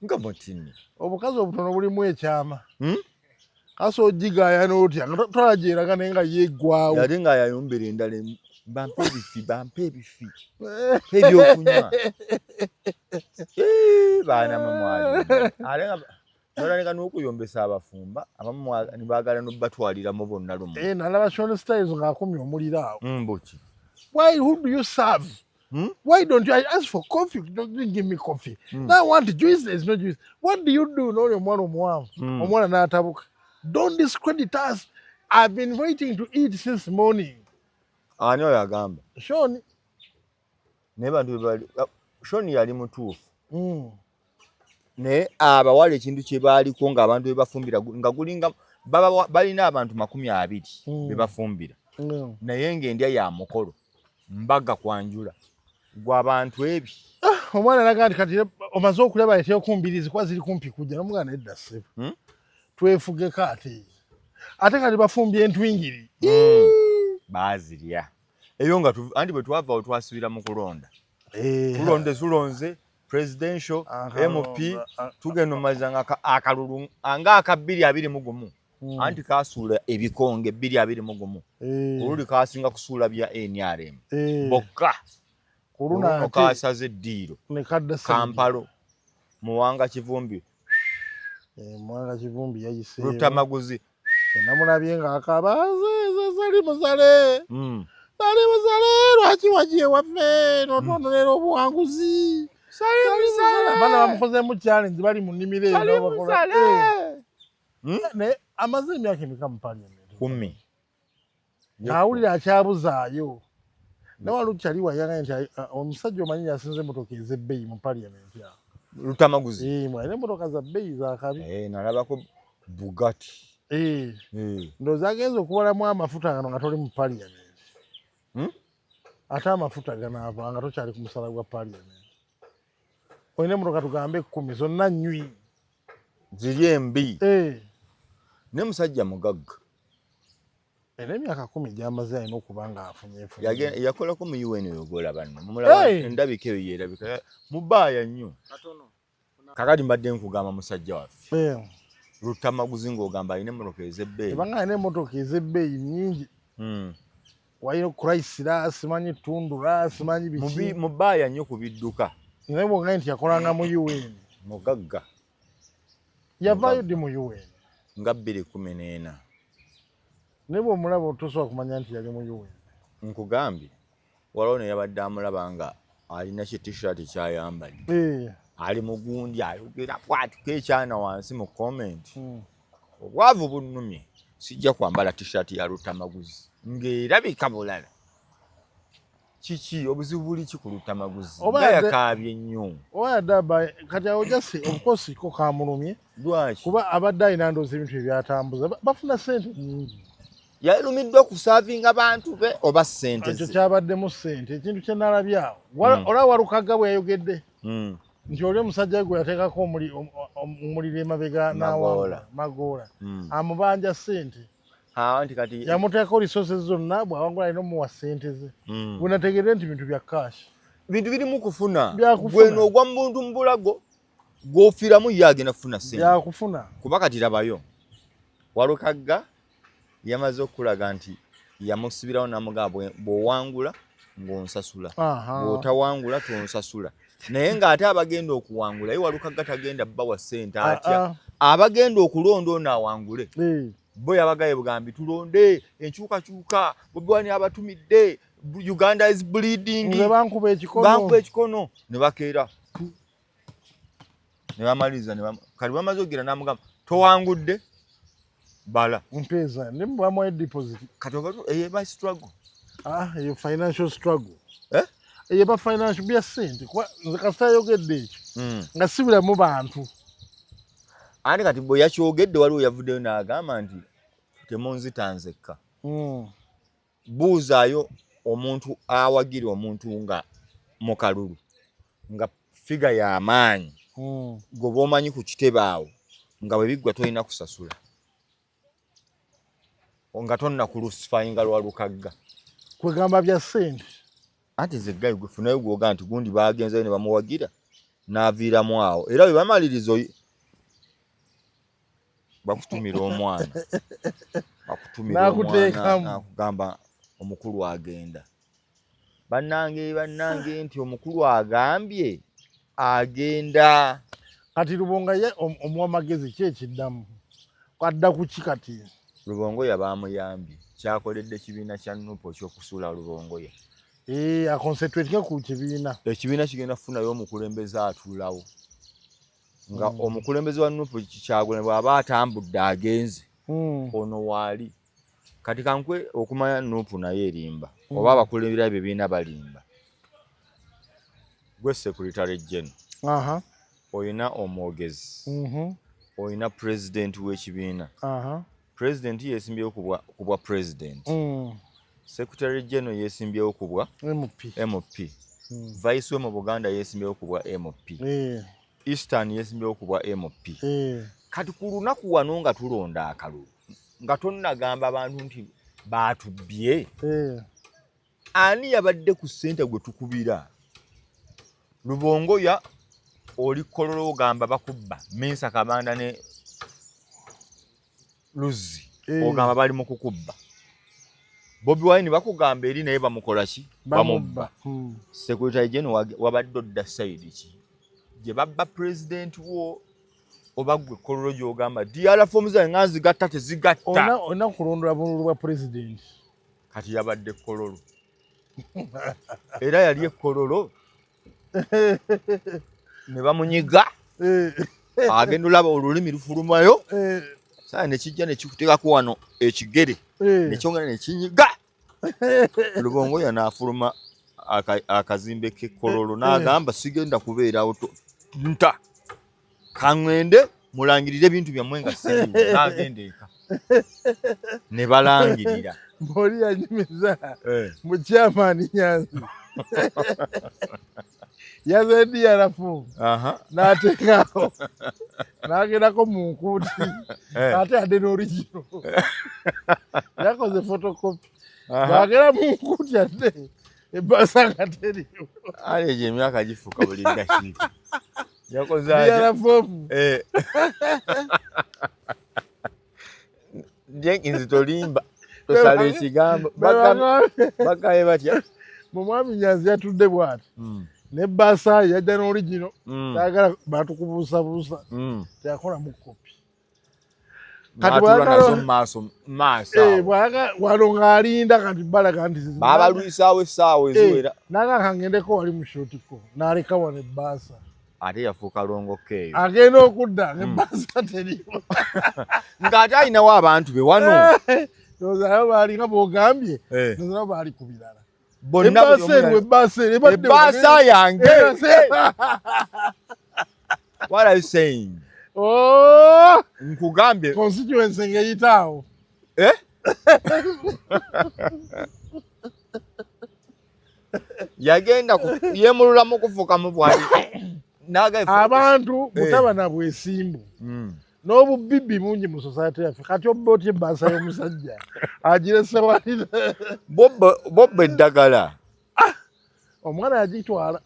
Speaker 1: nga mutini.
Speaker 2: Obukazi obutono bulimu ekyama. Kasa ogigaaya n'otya nga tolagyeraga naye nga yeggwawo.
Speaker 1: Ate nga yayombera endala, bampe ebifi, bampe ebifi ebyokunywa. Baana mwe mwali ate nga nolabika n'okuyombesa abafumba abamu nibaagala nobatwaliramu bonna lumu.
Speaker 2: Nalaba Sean Styles ng'akumye omuliro awo.
Speaker 1: Mbuki.
Speaker 2: Why, who do you serve?
Speaker 1: Hmm?
Speaker 2: Why don't you, I ask for coffee, don't you give me coffee. Now I want juice, there's no juice. What do you do? N'oli omwana omuwanvu. Omwana n'atabuka. Don't discredit us. I've been waiting to eat since morning.
Speaker 1: Ani oyo agamba?
Speaker 2: Sean.
Speaker 1: Naye bantu bebali Sean yali mutuufu. Naye abawala ekintu kye baaliko ng'abantu be bafumbira nga gulinga balina abantu 20 be bafumbira. Naye ng'endya ya mukolo, mbaga, kwanjula gw'abantu ebi.
Speaker 2: Omwana alaga nti kati omaze okulya, baleeteyo kumbirizi kuba ziri kumpi kujja. Nomugana nedda ssebo. Twefugeko ate. Ate kati bafumbye entwingiri.
Speaker 1: Baazirya eyo nga anti bwe twavaawo twasubira mu kulonda. Tulonde, tulonze presidential, MP, tugenda omaliza nga akalulu nga aka 2021 anti kasuula ebikonge 2021. Oluli kasinga kusuula bya NRM bokka.
Speaker 2: Ku luno
Speaker 1: oluno
Speaker 2: ate
Speaker 1: kasaze eddiiro.
Speaker 2: Ne kadda side.
Speaker 1: Kampalo Muwanga Kivumbi.
Speaker 2: Muwanga Kivumbi yayiseewo.
Speaker 1: Lutamaguzi.
Speaker 2: Namulabye ng'akaaba, sali musale. Sali musale, lwaki wagiye waffe n'otwononera obuwanguzi?
Speaker 1: Sali musale.
Speaker 2: Abaana bamukozeemu challenge, bali mu nnimiro eyo
Speaker 1: Sali
Speaker 2: n'abakola.
Speaker 1: musale.
Speaker 2: Naye amaze emyaka emeka mu parliament?
Speaker 1: 10.
Speaker 2: Ng'awulira akyabuzaayo. Naye waliwo kyali wayanga nti omusajja omanyi yasinze emmotoka ez'ebbeeyi mu parliament awo.
Speaker 1: Lutamaguzi.
Speaker 2: Mwalina emmotoka za bbeeyi zakabi.
Speaker 1: Nalabako Bugatti.
Speaker 2: Ndowooza agenza okubalamu amafuta gano nga toli mu parliament. Ate amafuta ganaava nga tokyali ku musala gwa parliament. Olina emmotoka tugambe 10 zonna nywi.
Speaker 1: Ziri embi. Naye musajja mugagga.
Speaker 2: Era emyaka 10 gy'amaze alina okuba nga afunye enfunye.
Speaker 1: Yakolako mu UN oyo gw'olaba nno. Mumulaba endabika eyo yeerabika. Mubaaya nnyo. Kakati mbadde nkugamba musajja waffe. Lutamaguzi ng'ogamba alina emmotoka ez'ebbeeyi.
Speaker 2: Ebanga alina emmotoka ez'ebbeeyi nnyingi. Walina Chrysler, simanyi Tundra, simanyi biki.
Speaker 1: Mubaaya nnyo ku bidduka.
Speaker 2: Naye bw'ogaye nti yakolanga mu UN.
Speaker 1: Mugagga.
Speaker 2: Yavaayo ddi mu UN?
Speaker 1: Nga 2014.
Speaker 2: Naye bw'omulaba tosobola kumanya nti yali mu UN.
Speaker 1: Nkugambye waliwo ne yabadde amulaba nga alina ki T-shirt kyayambadde. Ali mugundi ayogera bw'atiko ekyana wansi mu comment. Obwavu bunnumye, sijja kwambala T-shirt ya Lutamaguzi ng'erabika bulala. Kiki obuzibu buli ki ku Lutamaguzi?
Speaker 2: Oba
Speaker 1: nga yakaabye nnyo.
Speaker 2: Oba yadde aba kati awo just of course ko kamulumye.
Speaker 1: Lwaki?
Speaker 2: Kuba abadde alina ndowooza ebintu ebyatambuza bafuna ssente nnyingi.
Speaker 1: Yalumiddwa kusaavinga bantu be oba ssente
Speaker 2: Ekyo
Speaker 1: ze?
Speaker 2: kyabaddemu ssente, ekintu kye nalabye awo. Olaba Walukaga bwe yayogedde nti oli omusajja gwe yateekako omuliro emabega
Speaker 1: Magoola.
Speaker 2: n'awangula Magoola. Amubanja ssente.
Speaker 1: Nti kati
Speaker 2: yamuteekako resources zonna, bw'awangula alina omuwa ssente ze. Bwe nategeere nti bintu bya cash.
Speaker 1: Bintu birimu kufuna.
Speaker 2: Byakufuna.
Speaker 1: Gweno ogwa muntu mu bulago gw'ofiiramu ye agenda kufuna ssente.
Speaker 2: Byakufuna.
Speaker 1: Kuba kati labayo Walukagga yamaze okulaga nti yamusibirawo n'amugamba bw'owangula ng'onsasula, bw'otawangula tonsasula. Naye ng'ate abagenda okuwangula ye Walukagga tagenda bbawa ssente atya? Abagenda okulonda ono awangule bo yabagaye bugambi tulonde enkyukakyuka, Bobi Wine abatumidde, Uganda is bleeding.
Speaker 2: Nze bankuba ekikono.
Speaker 1: Bankuba ekikono ne bakeera ne bamaliriza ne kati bamaze okugira n'amugamba towangudde bala.
Speaker 2: Mpeeza ne bamuwa deposit.
Speaker 1: Kati oba eyo eba struggle.
Speaker 2: Eyo financial struggle.
Speaker 1: Eh?
Speaker 2: Eyo eba financial bya ssente, kuba nze kasita yayogedde ekyo nga sibiramu bantu.
Speaker 1: Anti kati bwe yakyogedde waliwo yavuddeyo n'agamba nti temunzita nzekka. Buuzaayo omuntu awagira omuntu nga mu kalulu nga figure y'amaanyi gwe omanyi ku kitebe awo nga bwe biggwa tolina kusasula nga tonna kulusifayinga lwa Lukagga.
Speaker 2: Kwegamba bya ssente.
Speaker 1: Anti nze gayi gwefunayo gwoga nti gundi bagenzayo ne bamuwagira n'aviiramu awo, era bwe bamaliriza bakutumira omwana, bakutumira omwana nakugamba omukulu agenda. Bannange, bannange, nti omukulu agambye agenda.
Speaker 2: Kati Lubonga ye omuwa magezi ki ekiddamu? Adda ku ki kati?
Speaker 1: Lubongoya bamuyambye, kyakoledde kibiina kya NUP ekyokusuula Lubongoya.
Speaker 2: Eh, aconcentrate ku kibiina.
Speaker 1: Ekibiina kigenda kufunayo omukulembeze atuulawo nga omukulembeze wa NUP Kyagulanyi bw'aba atambudde agenze, ono waali. Kati kankwe okumanya NUP naye erimba, oba abakulembera ebibiina balimba. Gwe secretary general, oyina omwogezi, oyina president w'ekibiina. President yeesimbyewo ku bwa president. Secretary general yeesimbyewo ku bwa
Speaker 2: MP.
Speaker 1: MP. Vice we mu Buganda yeesimbyewo ku bwa MP. Eastern yeesimbyewo ku bwa MP. Kati ku lunaku wano nga tulonda akalulu, nga tonnagamba abantu nti baatubbye, ani yabadde ku ssente gwe tukubira? Lubongoya oli Kololo ogamba bakubba, Minsa Kabanda ne Luzzi ogamba bali mu kukubba. Bobi Wine bakugamba eri naye bamukola ki? Bamubba. Secretary General wabadde odda side ki? Gye babba president wo oba gwe Kololo gy'ogamba DR forms zange nga nzigatta tezigatta.
Speaker 2: Olina kulondola bululu bwa president.
Speaker 1: Kati yabadde Kololo. Era yali e Kololo ne bamunyiga, agenda olaba olulimi lufulumayo, saa ne kijja ne kikuteekako wano ekigere, ne kyongera ne kinyiga. Lubongoya n'afuluma akazimbe k'e Kololo n'agamba sigenda kubeerawo nta kaŋŋende mulangirire ebintu byammwe nga siriiwo, n'agenda eka ne balangirira.
Speaker 2: Mboli yanyumiza mu chairman Nyanzi yaze DR form n'ateekawo n'agendako mu nkuuti ate adde n'original, yakoze photocopy, bw'agenda mu nkuuti adde ebbaasa nga teriiwo.
Speaker 1: Ale egyo emyaka gifuuka buli ddakiika. Yakoze
Speaker 2: atya? DR form.
Speaker 1: Jenkins tolimba, tosala ekigambo. Bagaye batya?
Speaker 2: Mu mwami Nyanzi yatudde bw'ati n'ebbaasa ye yajja n'original, tayagala bantu kubuusabuusa, teyakolamu kopi.
Speaker 1: Kati nazo maaso maaso
Speaker 2: wano ng'alinda kati balaga nti
Speaker 1: babalwisaawo essaawa eziwera.
Speaker 2: Naga kangendeko wali mu shortcut, n'aleka wano ebbaasa.
Speaker 1: Ate yafuuka longoko eyo.
Speaker 2: Agenda okudda ng'ebbaasa teriiwo.
Speaker 1: Ng'ate alinawo abantu be wano.
Speaker 2: Ndowooza nabo baali nga bw'ogambye, ndowooza nabo baali ku birala.
Speaker 1: Bonna.
Speaker 2: Ebbaasa eriwo, ebbaasa eri ebadde.
Speaker 1: Ebbaasa yange. What are you saying?
Speaker 2: Oh!
Speaker 1: Nkugambye.
Speaker 2: Constituency ng'eyitaawo.
Speaker 1: Eh? Yagenda yemulula mu kufukamu bwali.
Speaker 2: Abantu butaba na bwesimbu n'obubibbi bungi mu society yaffe. Kati obba otya ebbaasa y'omusajja agirese wali?
Speaker 1: Bobba eddagala.
Speaker 2: Omwana yagitwala.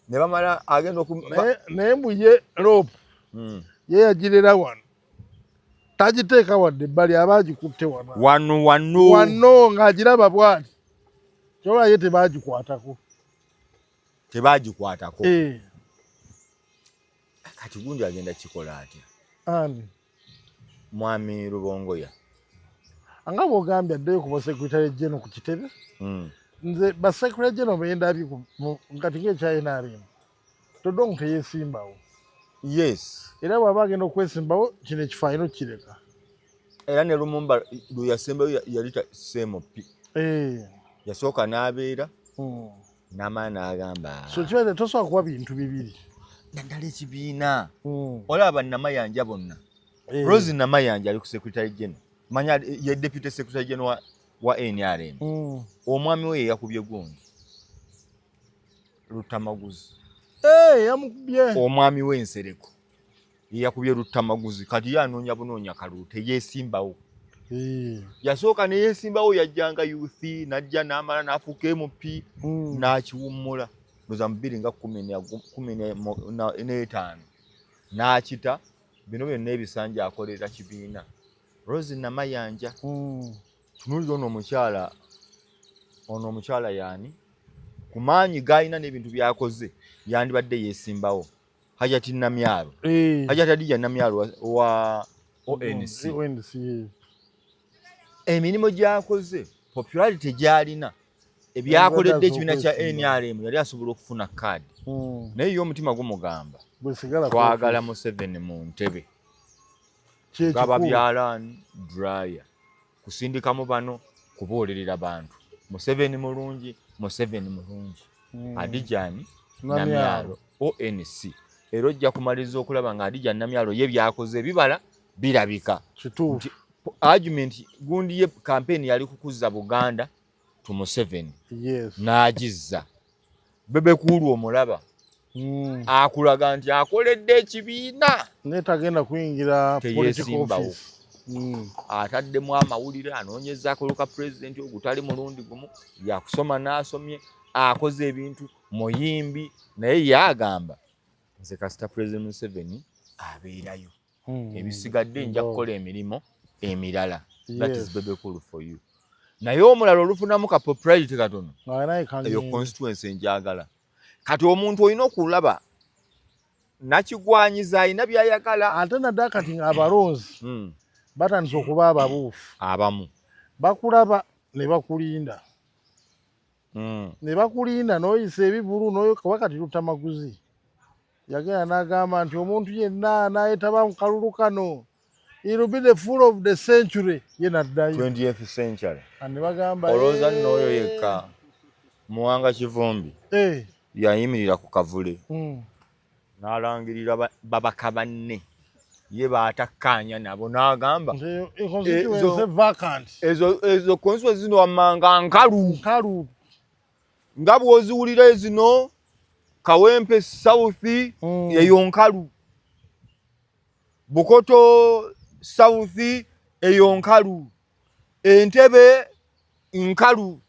Speaker 1: Ne bamala agenda oku
Speaker 2: Naye mbu ye LOP ye yagirera wano, tagiteeka wadde ebbali, aba agikutte wano.
Speaker 1: Wano wano.
Speaker 2: Wano ng'agiraba bw'ati, kyoba ye tebagikwatako.
Speaker 1: Tebagikwatako. Kati gundi agenda kikola atya?
Speaker 2: Ani?
Speaker 1: Mwami Lubongoya.
Speaker 2: Nga bw'ogambye, addeyo ku basecretary general ku kitebe. Nze basecretary general bendabye kati ng'ekya NRM, Todwong teyeesimbawo. Era bw'aba agenda okwesimbawo, kino ekifo alina okukireka.
Speaker 1: Era ne Lumumba lwe yasembayo yali CMP. Yasooka n'abeera n'amala n'agamba.
Speaker 2: So kibaze tosobola kuba bintu bibiri.
Speaker 1: Naddala ekibiina. Olaba Namayanja bonna. Rose Namayanja ali ku secretary general. Manya ye deputy secretary general wa NRM. Omwami we yakubye gundi. Lutamaguzi.
Speaker 2: Yamukubye.
Speaker 1: Omwami w'ensereko. Yakubye Lutamaguzi, kati ye anoonya bunoonya kalulu, teyeesimbawo. Yasooka neyesimbawo, yajjanga youth, najja n'amala n'afuuka MP, n'akiwummula ndoza mu bbiri nga 15 n'akita. Bino byonna ebisanja akolera kibiina. Rose Namayanja, tunuulira ono omukyala, ono omukyala yaani ku maanyi g'alina n'ebintu by'akoze yandibadde yeesimbawo. Hajati Namyalo, Hajati Hadija Namyalo wa ONC.
Speaker 2: ONC.
Speaker 1: Emirimu gy'akoze, popularity gy'alina, ebyakoledde ekibiina kya
Speaker 2: okwesimba.
Speaker 1: NRM, yali asobola okufuna kaadi, naye ye omutima gumugamba
Speaker 2: Bwesigala ku
Speaker 1: twagala
Speaker 2: office.
Speaker 1: Museveni mu ntebe.
Speaker 2: Kyekikulu.
Speaker 1: Gaba byalaani, dryer, kusindikamu bano kubuulirira bantu Museveni mulungi, Museveni mulungi. Hadijani
Speaker 2: Namyalo.
Speaker 1: Namyalo, ONC, era ojja kumaliriza okulaba nga Hadija Namyalo ye byakoze ebibala birabika.
Speaker 2: Kituufu.
Speaker 1: Nti argument gundi ye campaign yali kukuza Buganda to Museveni, n'agizza. Bebe Cool omulaba, akulaga nti akoledde ekibiina.
Speaker 2: Naye tagenda kuyingira political
Speaker 1: Teyeesimbawo.
Speaker 2: office.
Speaker 1: Ataddemu amawulire, anoonyeza akolo ka pulezidenti ogutali mulundi gumu, yakusoma n'asomye, akoze ebintu, muyimbi, naye ye agamba nze kasita President Museveni abeerayo, ebisigadde nja kukola emirimu emirala. That is Bebe Cool for you. Naye omulala olufunamu ka popularity katono,
Speaker 2: Nga naye
Speaker 1: eyo
Speaker 2: kagenda.
Speaker 1: constituency njagala. Kati omuntu olina okulaba nakigwanyiza alina byayagala.
Speaker 2: Ate naddala kati ng'abalonzi batandise okuba ababuufu.
Speaker 1: Abamu.
Speaker 2: Bakulaba ne bakulinda, ne bakulinda n'oyisa ebivulu n'oyo, kuba kati Lutamaguzi yagenda n'agamba nti omuntu yenna anaayetaba mu kalulu kano, he will be the fool of the century, ye naddayo.
Speaker 1: 20th century.
Speaker 2: Ne bagamba,
Speaker 1: Olowooza nno oyo
Speaker 2: "Eh,
Speaker 1: yekka? Muwanga Kivumbi yayimirira ku kavule n'alangirira babaka banne ye baatakkaanya nabo, n'agamba
Speaker 2: Nti constituency vacant.
Speaker 1: Ezo constituency zino wammanga nkalu.
Speaker 2: Nkalu.
Speaker 1: Nga bw'oziwulira ezino, Kawempe South, eyo nkalu, Bukoto South eyo nkalu, Entebe nkalu,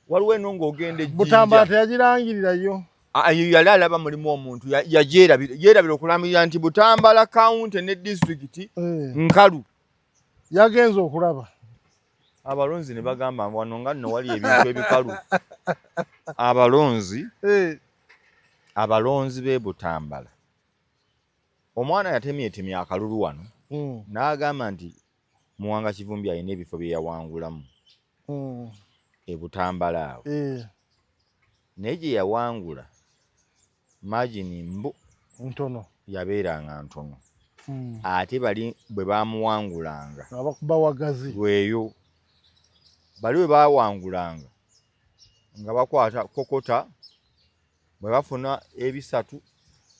Speaker 1: waliwo eno ng'ogenda
Speaker 2: Butambala
Speaker 1: ejjinja.
Speaker 2: Teyagirangirirayo.
Speaker 1: Ah, eyo yali alaba mulimu omuntu yagyerabira, yeerabira okulambirira nti Butambala county ne disitulikiti nkalu.
Speaker 2: Yagenza okulaba.
Speaker 1: Abalonzi ne bagamba wano nga nno wali ebintu ebikalu. Abalonzi, abalonzi b'e Butambala, omwana yatemyetemye akalulu wano n'agamba nti Muwanga Kivumbi alina ebifo bye yawangulamu e Butambala awo, naye gye yawangula margin mbu
Speaker 2: ntono.
Speaker 1: Yabeeranga ntono, ate bali bwe bamuwangulanga
Speaker 2: Nga bakuba wagazi.
Speaker 1: Lweyo bali bwe bawangulanga nga bakwata kokota, bwe bafuna ebisatu,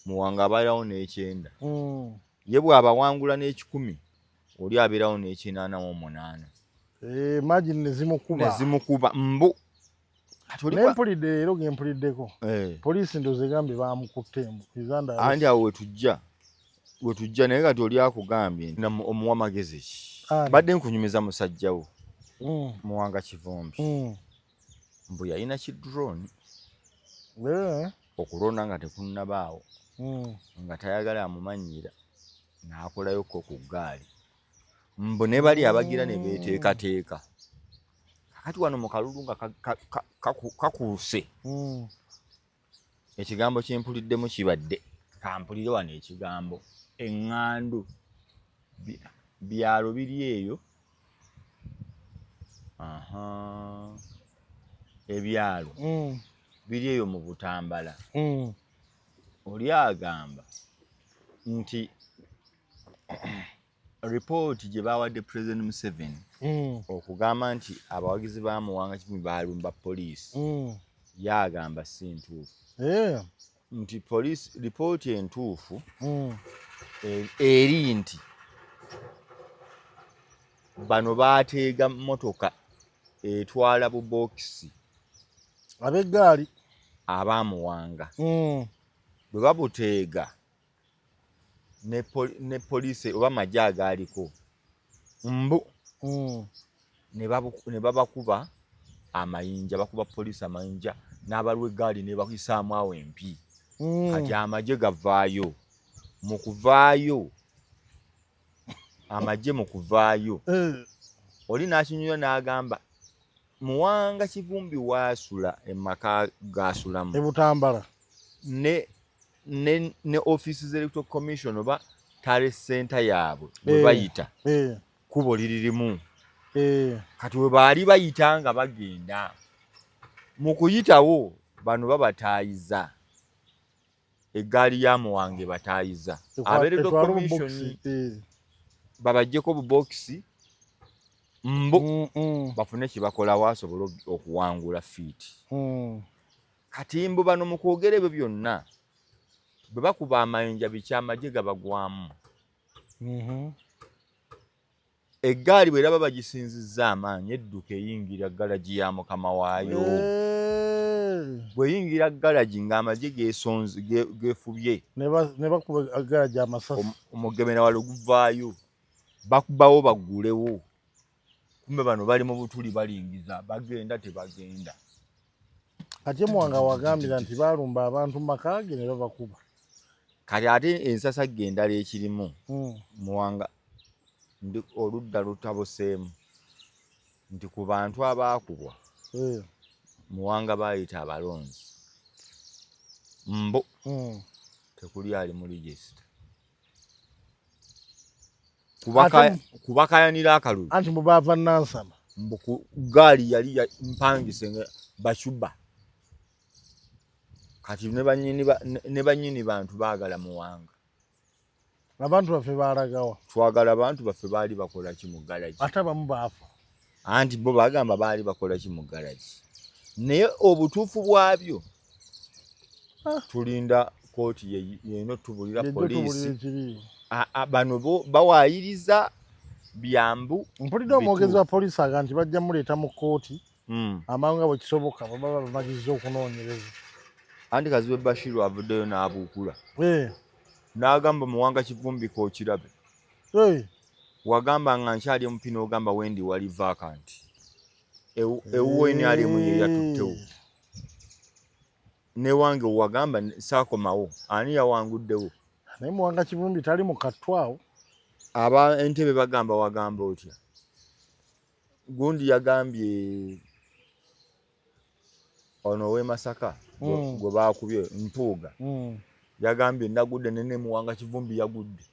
Speaker 1: Muwanga abeerawo n'ekyenda. Ye bw'abawangula n'ekikumi, oli abeerawo n'ekinaana mu omunaana.
Speaker 2: Eh, margin ne zimukuba.
Speaker 1: Ne zimukuba mbu. Kati oli
Speaker 2: Naye mpulidde leero ge mpuliddeko, poliisi ndowooza egambye bamukutte mbu Uganda.
Speaker 1: Anti awo wetujja, naye kati oli akugambye nti omuwa magezi ki?
Speaker 2: Ani?
Speaker 1: Badde nkunyumiza musajjawo Muwanga Kivumbi, mbu yalina ki drone okulonda nga tekunnabaawo, nga tayagala amumanyira, n'akolayokko ku ggaali, mbu ne bali abagira ne beeteekateeka. Kakati wano mu kalulu nga kakuuse, ekigambo kyempuliddemu kibadde, kampulire wano ekigambo eŋŋandu. Byalo biri eyo, aha, ebyalo biri eyo mu Butambala. Oli agamba nti ripooti gye bawadde President Museveni okugamba nti abawagizi ba Muwanga Kivumbi balumba poliisi, ye agamba si ntuufu, nti poliisi ripooti entuufu eri nti bano baateega mmotoka etwala bubokisi.
Speaker 2: Ab'eggaali.
Speaker 1: Abaamuwanga bwe babuteega ne poliisi oba magye agaaliko mbu Ne babakuba amayinja, bakuba poliisi amayinja n'abalwa eggaali ne bakisaamu awo empi. Kati amagye gavaayo, mu kuvaayo amagye, mu kuvaayo oli n'akinyunya n'agamba Muwanga Kivumbi waasula emaka gasulamu
Speaker 2: e Butambala
Speaker 1: ne office z'Electoral Commission oba tally center yaabwe bwe bayita kkubo liririmu. Kati we baali bayita nga bagenda mu kuyitawo, bano babataayiza eggaali ya Muwanga ebataayiza aba Electoral Commission babaggyeko obubokisi mbu bafune kye bakolawo asobole okuwangula fiiti. Kati mbu bano mu kwogera ebyo byonna bwe bakuba amayinja biki, amagye gabagwamu. Eggaali bweraba bagisinzizza amaanyi, edduka eyingira galagi ya mukama waayo. Bweyingira galagi ng'amagye gesonze gefubye
Speaker 2: ne bakuba galagi amasasi.
Speaker 1: Omugemera walo guvaayo, bakubawo baggulewo. Kumbe bano bali mu butuli balingiza, bagenda tebagenda.
Speaker 2: Ate Muwanga wagambira nti balumba abantu mu maka ge ne babakuba.
Speaker 1: Kati ate ensasagge endala ekirimu, Muwanga ndi oludda lutabuseemu nti ku bantu abaakubwa Muwanga baayita abalonzi mbu tekuli ali mu register kubakayanira akalulu.
Speaker 2: Anti mbu baava Nansana.
Speaker 1: Mbu ku gaali yali mpangise nga bacuba. Kati ne bannyini bantu baagala Muwanga.
Speaker 2: Abantu baffe baalagawa?
Speaker 1: Twagala abantu baffe. Baali bakola ki mu galagi?
Speaker 2: Ate abamu baafa.
Speaker 1: Anti bo bagamba baali bakola ki mu galagi, naye obutuufu bwabyo tulinda kooti yeno tubulira poliisi. Bano bo bawaayiriza byambu.
Speaker 2: Mpulidde omwogezi wa poliisi aga nti bajja muleeta mu kkooti amangu nga bwe kisoboka baba bamaliriza okunoonyereza.
Speaker 1: Anti Kazibwe Bashiru avuddeyo n'abuukula n'agamba Muwanga Kivumbi kookirabe wagamba nga nkyali omupi n'ogamba wendi wali vacant, ewuwo NRM ye yatuttewo, newange wagamba saakomawo, ani yawanguddewo?
Speaker 2: Naye Muwanga Kivumbi tali mu kattu awo.
Speaker 1: Aba Entebe bagamba wagamba otya? Gundi yagambye ono ow'e Masaka gwe baakubye Mpuuga yagambye nagudde nene Muwanga Kivumbi yagudde.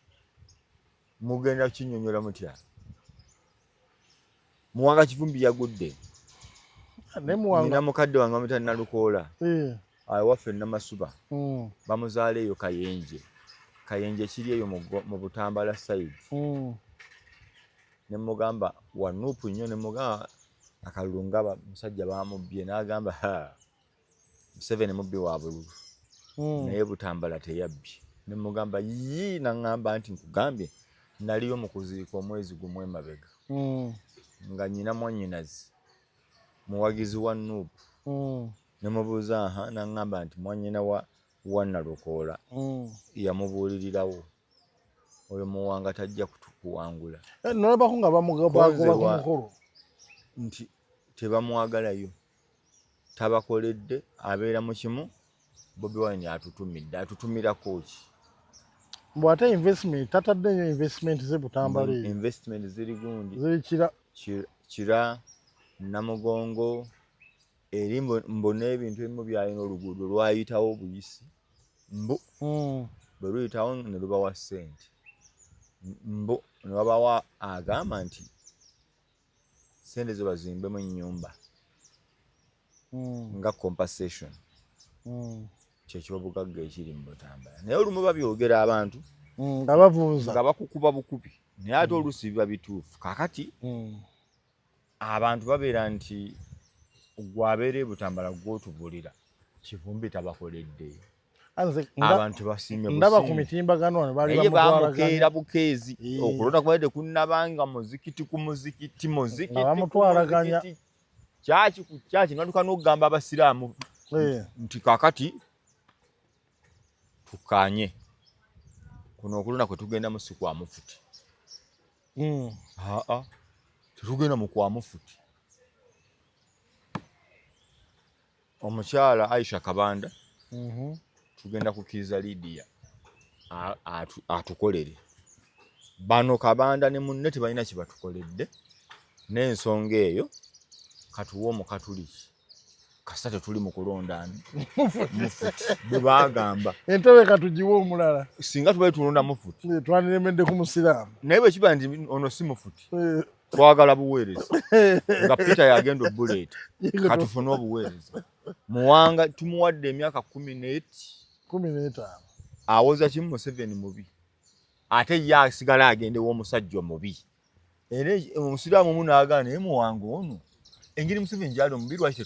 Speaker 1: Mugenda kinyonyola mutya? Muwanga Kivumbi yagudde. Nina mukadde wange bamuyita Nalukoola awaffe Namasuba, bamuzaala eyo Kayenje. Kayenje kiri eyo mu Butambala side. Ne mugamba wa NUP nnyo, ne mugamba akalulu nga musajja bamubbye, n'agamba ha, Museveni mubbi wa bululu naye Butambala teyabbye. Ne mugamba yii, naŋŋamba nti nkugambye naliyo mu kuziika omwezi gumu emabega nga nyina mwannyinazi muwagizi wa NUP. Ne mubuuza aha, naŋŋamba nti mwannyina wa Nalukoola yamubuulirirawo oyo Muwanga tajja kuwangula.
Speaker 2: Nolabako nga bamugoba ku mukolo.
Speaker 1: Nti tebamwagalayo, tabakoledde, abeera mu kimu. Bobi Wine atutumidde, atutumirako ki?
Speaker 2: Mbu ate investment tatadde nnyo, investment ze Butambala eyo.
Speaker 1: Investment ziri gundi.
Speaker 2: Ziri Kira.
Speaker 1: Kira, Namugongo eri mbu n'ebintu ebimu byalina, oluguudo lwayitawo buyisi mbu bwe luyitawo ne lubawa ssente mbu ne babawa. Agamba nti ssente zo bazimbemu ennyumba nga compensation. Kyekyobugagga ekiri mu Butambala, naye olumu babyogera abantu
Speaker 2: nga bavunza.
Speaker 1: Nga bakukuba bukubi, naye ate oluusi biba bituufu. Kakati abantu babeera nti gwabeera e Butambala gwotubulira Kivumbi tabakoledde. Abantu basiimye.
Speaker 2: Ndaba ku mitimbagano wano baali
Speaker 1: naye bamukeera bukeezi okulonda kubadde kunnabanga muzikiti ku muzikiti, muzikiti
Speaker 2: Nga bamutwalaganya.
Speaker 1: Kyaki ku kyaki, natuka n'okugamba abasiraamu nti kakati tukanye kuno okulonda kwe tugendamu si kwa mufuti. Aa, Tetugenda mu kwa mufuti. Omukyala Aisha Kabanda tugenda kukkiriza Lydia atukolere. Bano Kabanda ne munne tebalina kye batukoledde, n'ensonga eyo katuwe Omukatuliki, kasita tetuli mu kulonda ani mufuti, bwe baagamba.
Speaker 2: Entebe katugiwe omulala.
Speaker 1: Singa tubadde tulonda mufuti,
Speaker 2: twaniremedde ku musiraamu.
Speaker 1: Naye bwe kiba nti ono si mufuti, twagala buweereza nga Peter yagenda obuleeta, katufune obuweereza. Muwanga tumuwadde emyaka 15. Awoza kimu, Museveni mubi, ate ye asigala agende w'omusajja omubi. Era omusiraamu omu n'agaana, naye Muwanga ono engeri Museveni gyali omubi, lwaki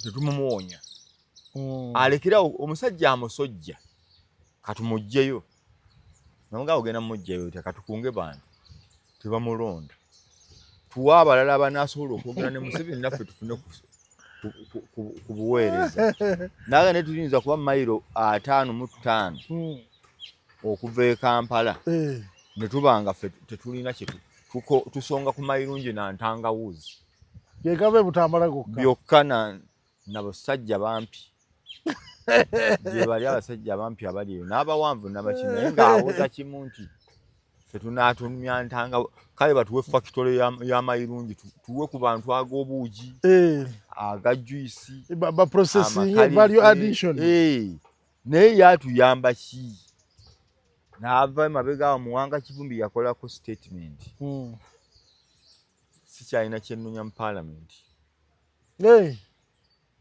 Speaker 1: tetumumuwonya? Alekerawo omusajja amusojja, katumuggyeyo. Namugaa ogenda mumuggyayo otya? Katukunge bantu tebamulonda, tuwe abalala abanaasobola okwogera ne Museveni, naffe tufune ku buweereza. Naga naye tuyinza kuba mayiro 55 okuva e Kampala, ne tuba nga ffe tetulina kye tusonga ku mayirungi na ntangawuzi.
Speaker 2: Gekava ebutambala gokka.
Speaker 1: Byokka na basajja bampi gye bali, abasajja bampi abali eyo n'abawanvu nabaki, naye ng'awoza kimu nti ffe tunaatumya ntanga. Kale batuwe fakitole y'amayirungi, tuwe ku bantu ag'obuugi, aga juice.
Speaker 2: Baprocessing, value addition.
Speaker 1: Naye yatuyamba ki? N'ava emabega awo, Muwanga Kivumbi yakolako statement, sikyalina kyennonya mu paalamenti.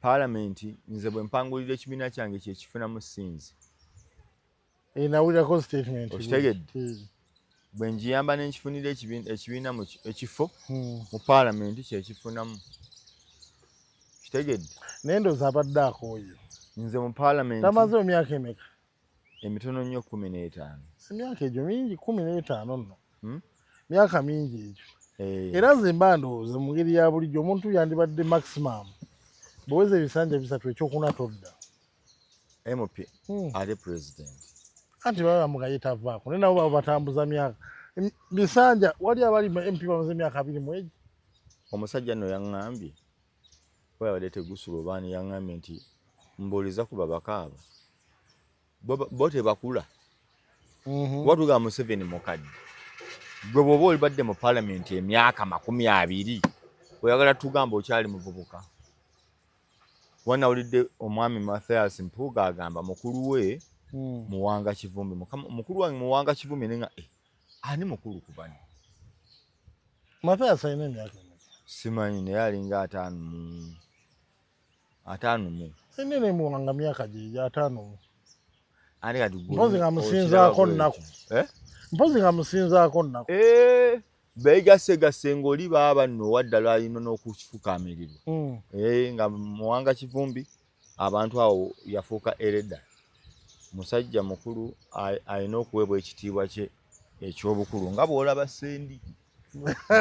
Speaker 1: Paalamenti nze bwe mpangulira ekibiina kyange kyekifunamu sinzi.
Speaker 2: Nawulirako statement.
Speaker 1: Okitegedde? Bwe ngiyamba nenkifunira ekibiina ekifo mu paalamenti, kyekifunamu. Kitegedde?
Speaker 2: Naye ndowooza abadde akooye.
Speaker 1: Nze mu paalamenti
Speaker 2: Tamaze emyaka emeka?
Speaker 1: Emitono nnyo, 15.
Speaker 2: Emyaka egyo mingi, 15 nno.
Speaker 1: Hmm?
Speaker 2: Myaka mingi egyo. Era nze mba ndowooza mu ngeri ya bulijjo omuntu yandibadde maximum bweweza ebisanja 3, ekyokuna todda.
Speaker 1: MP ate president.
Speaker 2: Anti baba bamugaye tavaako, naye nabo baba batambuza myaka bisanja. Wali abali MP bamaze emyaka 20 mu egi.
Speaker 1: Omusajja nno yaŋŋambye, oba yabadde tegusula obaani, yaŋŋambye nti mbuuliza ku babaka abo, bo tebakula? Kuba tugamba Museveni mukadde, gwe bw'oba olibadde mu paalamenti emyaka 20, oyagala tugamba okyali muvubuka? Wanawulidde omwami Mathias Mpuuga agamba mukulu we Muwanga Kivumbi, mukulu wange Muwanga Kivumbi, nenga eh, ani mukulu ku bano?
Speaker 2: Mathias alina emyaka emeka?
Speaker 1: Simanyi, naye alinga 50, 50.
Speaker 2: Enene Muwanga myaka gye 50.
Speaker 1: Ani kati?
Speaker 2: Mpozi nga musinzaako nnaku.
Speaker 1: Eh?
Speaker 2: Mpozi nga musinzaako nnaku.
Speaker 1: Eh, beegaseegase ng'oli baaba nno owaddala alina n'okufukamirirwa. Eh, nga Muwanga Kivumbi abantu awo yafuuka elder, musajja mukulu, alina okuweebwa ekitiibwa kye eky'obukulu, nga bw'olaba Sendi nti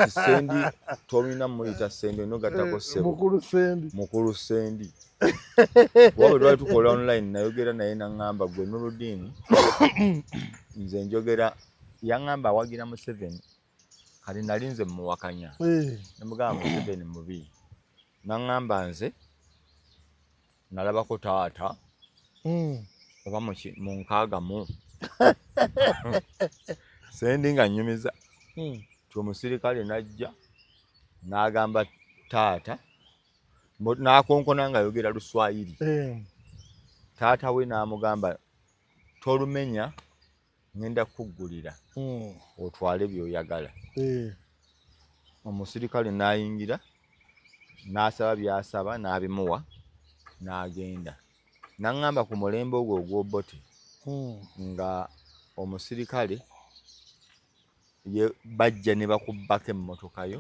Speaker 1: Sendi tolina muyita Sendi, olina ogattako ssebo.
Speaker 2: Mukulu Sendi.
Speaker 1: Mukulu Sendi. Kuba bwe twali tukola online nayogera naye, naŋŋamba, gwe Nurudini, nze njogera. Yaŋŋamba awagira Museveni, kati nali nze muwakanya, nemugamba Museveni mubi. Naŋŋamba nze nalabako taata oba mu 60 mu Sendi nga nnyumiza ti omusirikale najja n'agamba taata, n'akonkona ng'ayogera Luswayiri. Taata we n'amugamba, tolumenya, ngenda kukuggulira otwale by'oyagala. Omusirikale n'ayingira, n'asaba by'asaba, n'abimuwa, n'agenda. N'aŋŋamba ku mulembe ogwo ogw'Obote nga omusirikale ye bajja ne bakubbako emmotoka yo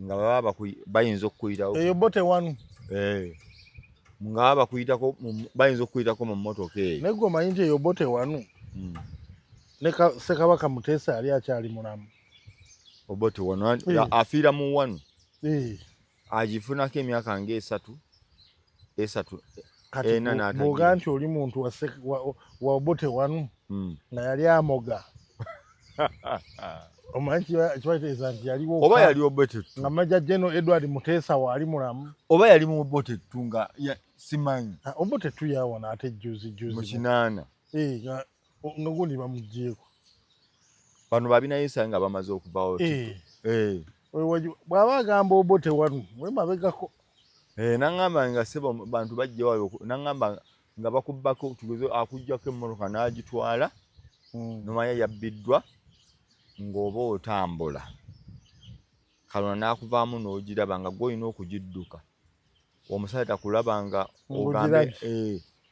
Speaker 1: nga baba bayinza okukuyitawo.
Speaker 2: Eyo Obote wanu.
Speaker 1: Eh. Nga baba bakuyitako bayinza okukuyitako mu mmotoka eyo.
Speaker 2: Naye gwe omanyi nti eyo Obote wanu ne Ssekabaka Muteesa yali akyali mulamu.
Speaker 1: Obote wano afiira mu wanu, agifunako emyaka ng'esatu, esatu,
Speaker 2: Kati
Speaker 1: ena n'atagira.
Speaker 2: Bw'ogaa nti oli muntu wa Obote wanu nga yali amoga. Omanyi kibateesa nti yaliwo
Speaker 1: oba yali Obote
Speaker 2: nga Major General Edward Muteesa waali mulamu.
Speaker 1: Oba yali mu Obote tu nga simanyi.
Speaker 2: Obote tu yawona ate juzi juzi
Speaker 1: mu 80.
Speaker 2: Nga gundi bamuggyeeko.
Speaker 1: Bano babinayisa nga bamaze okuvaawo.
Speaker 2: Bw'aba agamba Obote wano we mabegako.
Speaker 1: N'aŋŋamba nga ssebo bantu bajja wayo, n'aŋŋamba nga bakubbako tugeze akuggyako emmotoka n'agitwala, nomanya yabbiddwa ng'oba otambula. Kalona n'akuvaamu n'ogiraba nga gw'olina okugidduka. Omusajja takulaba nga ogambe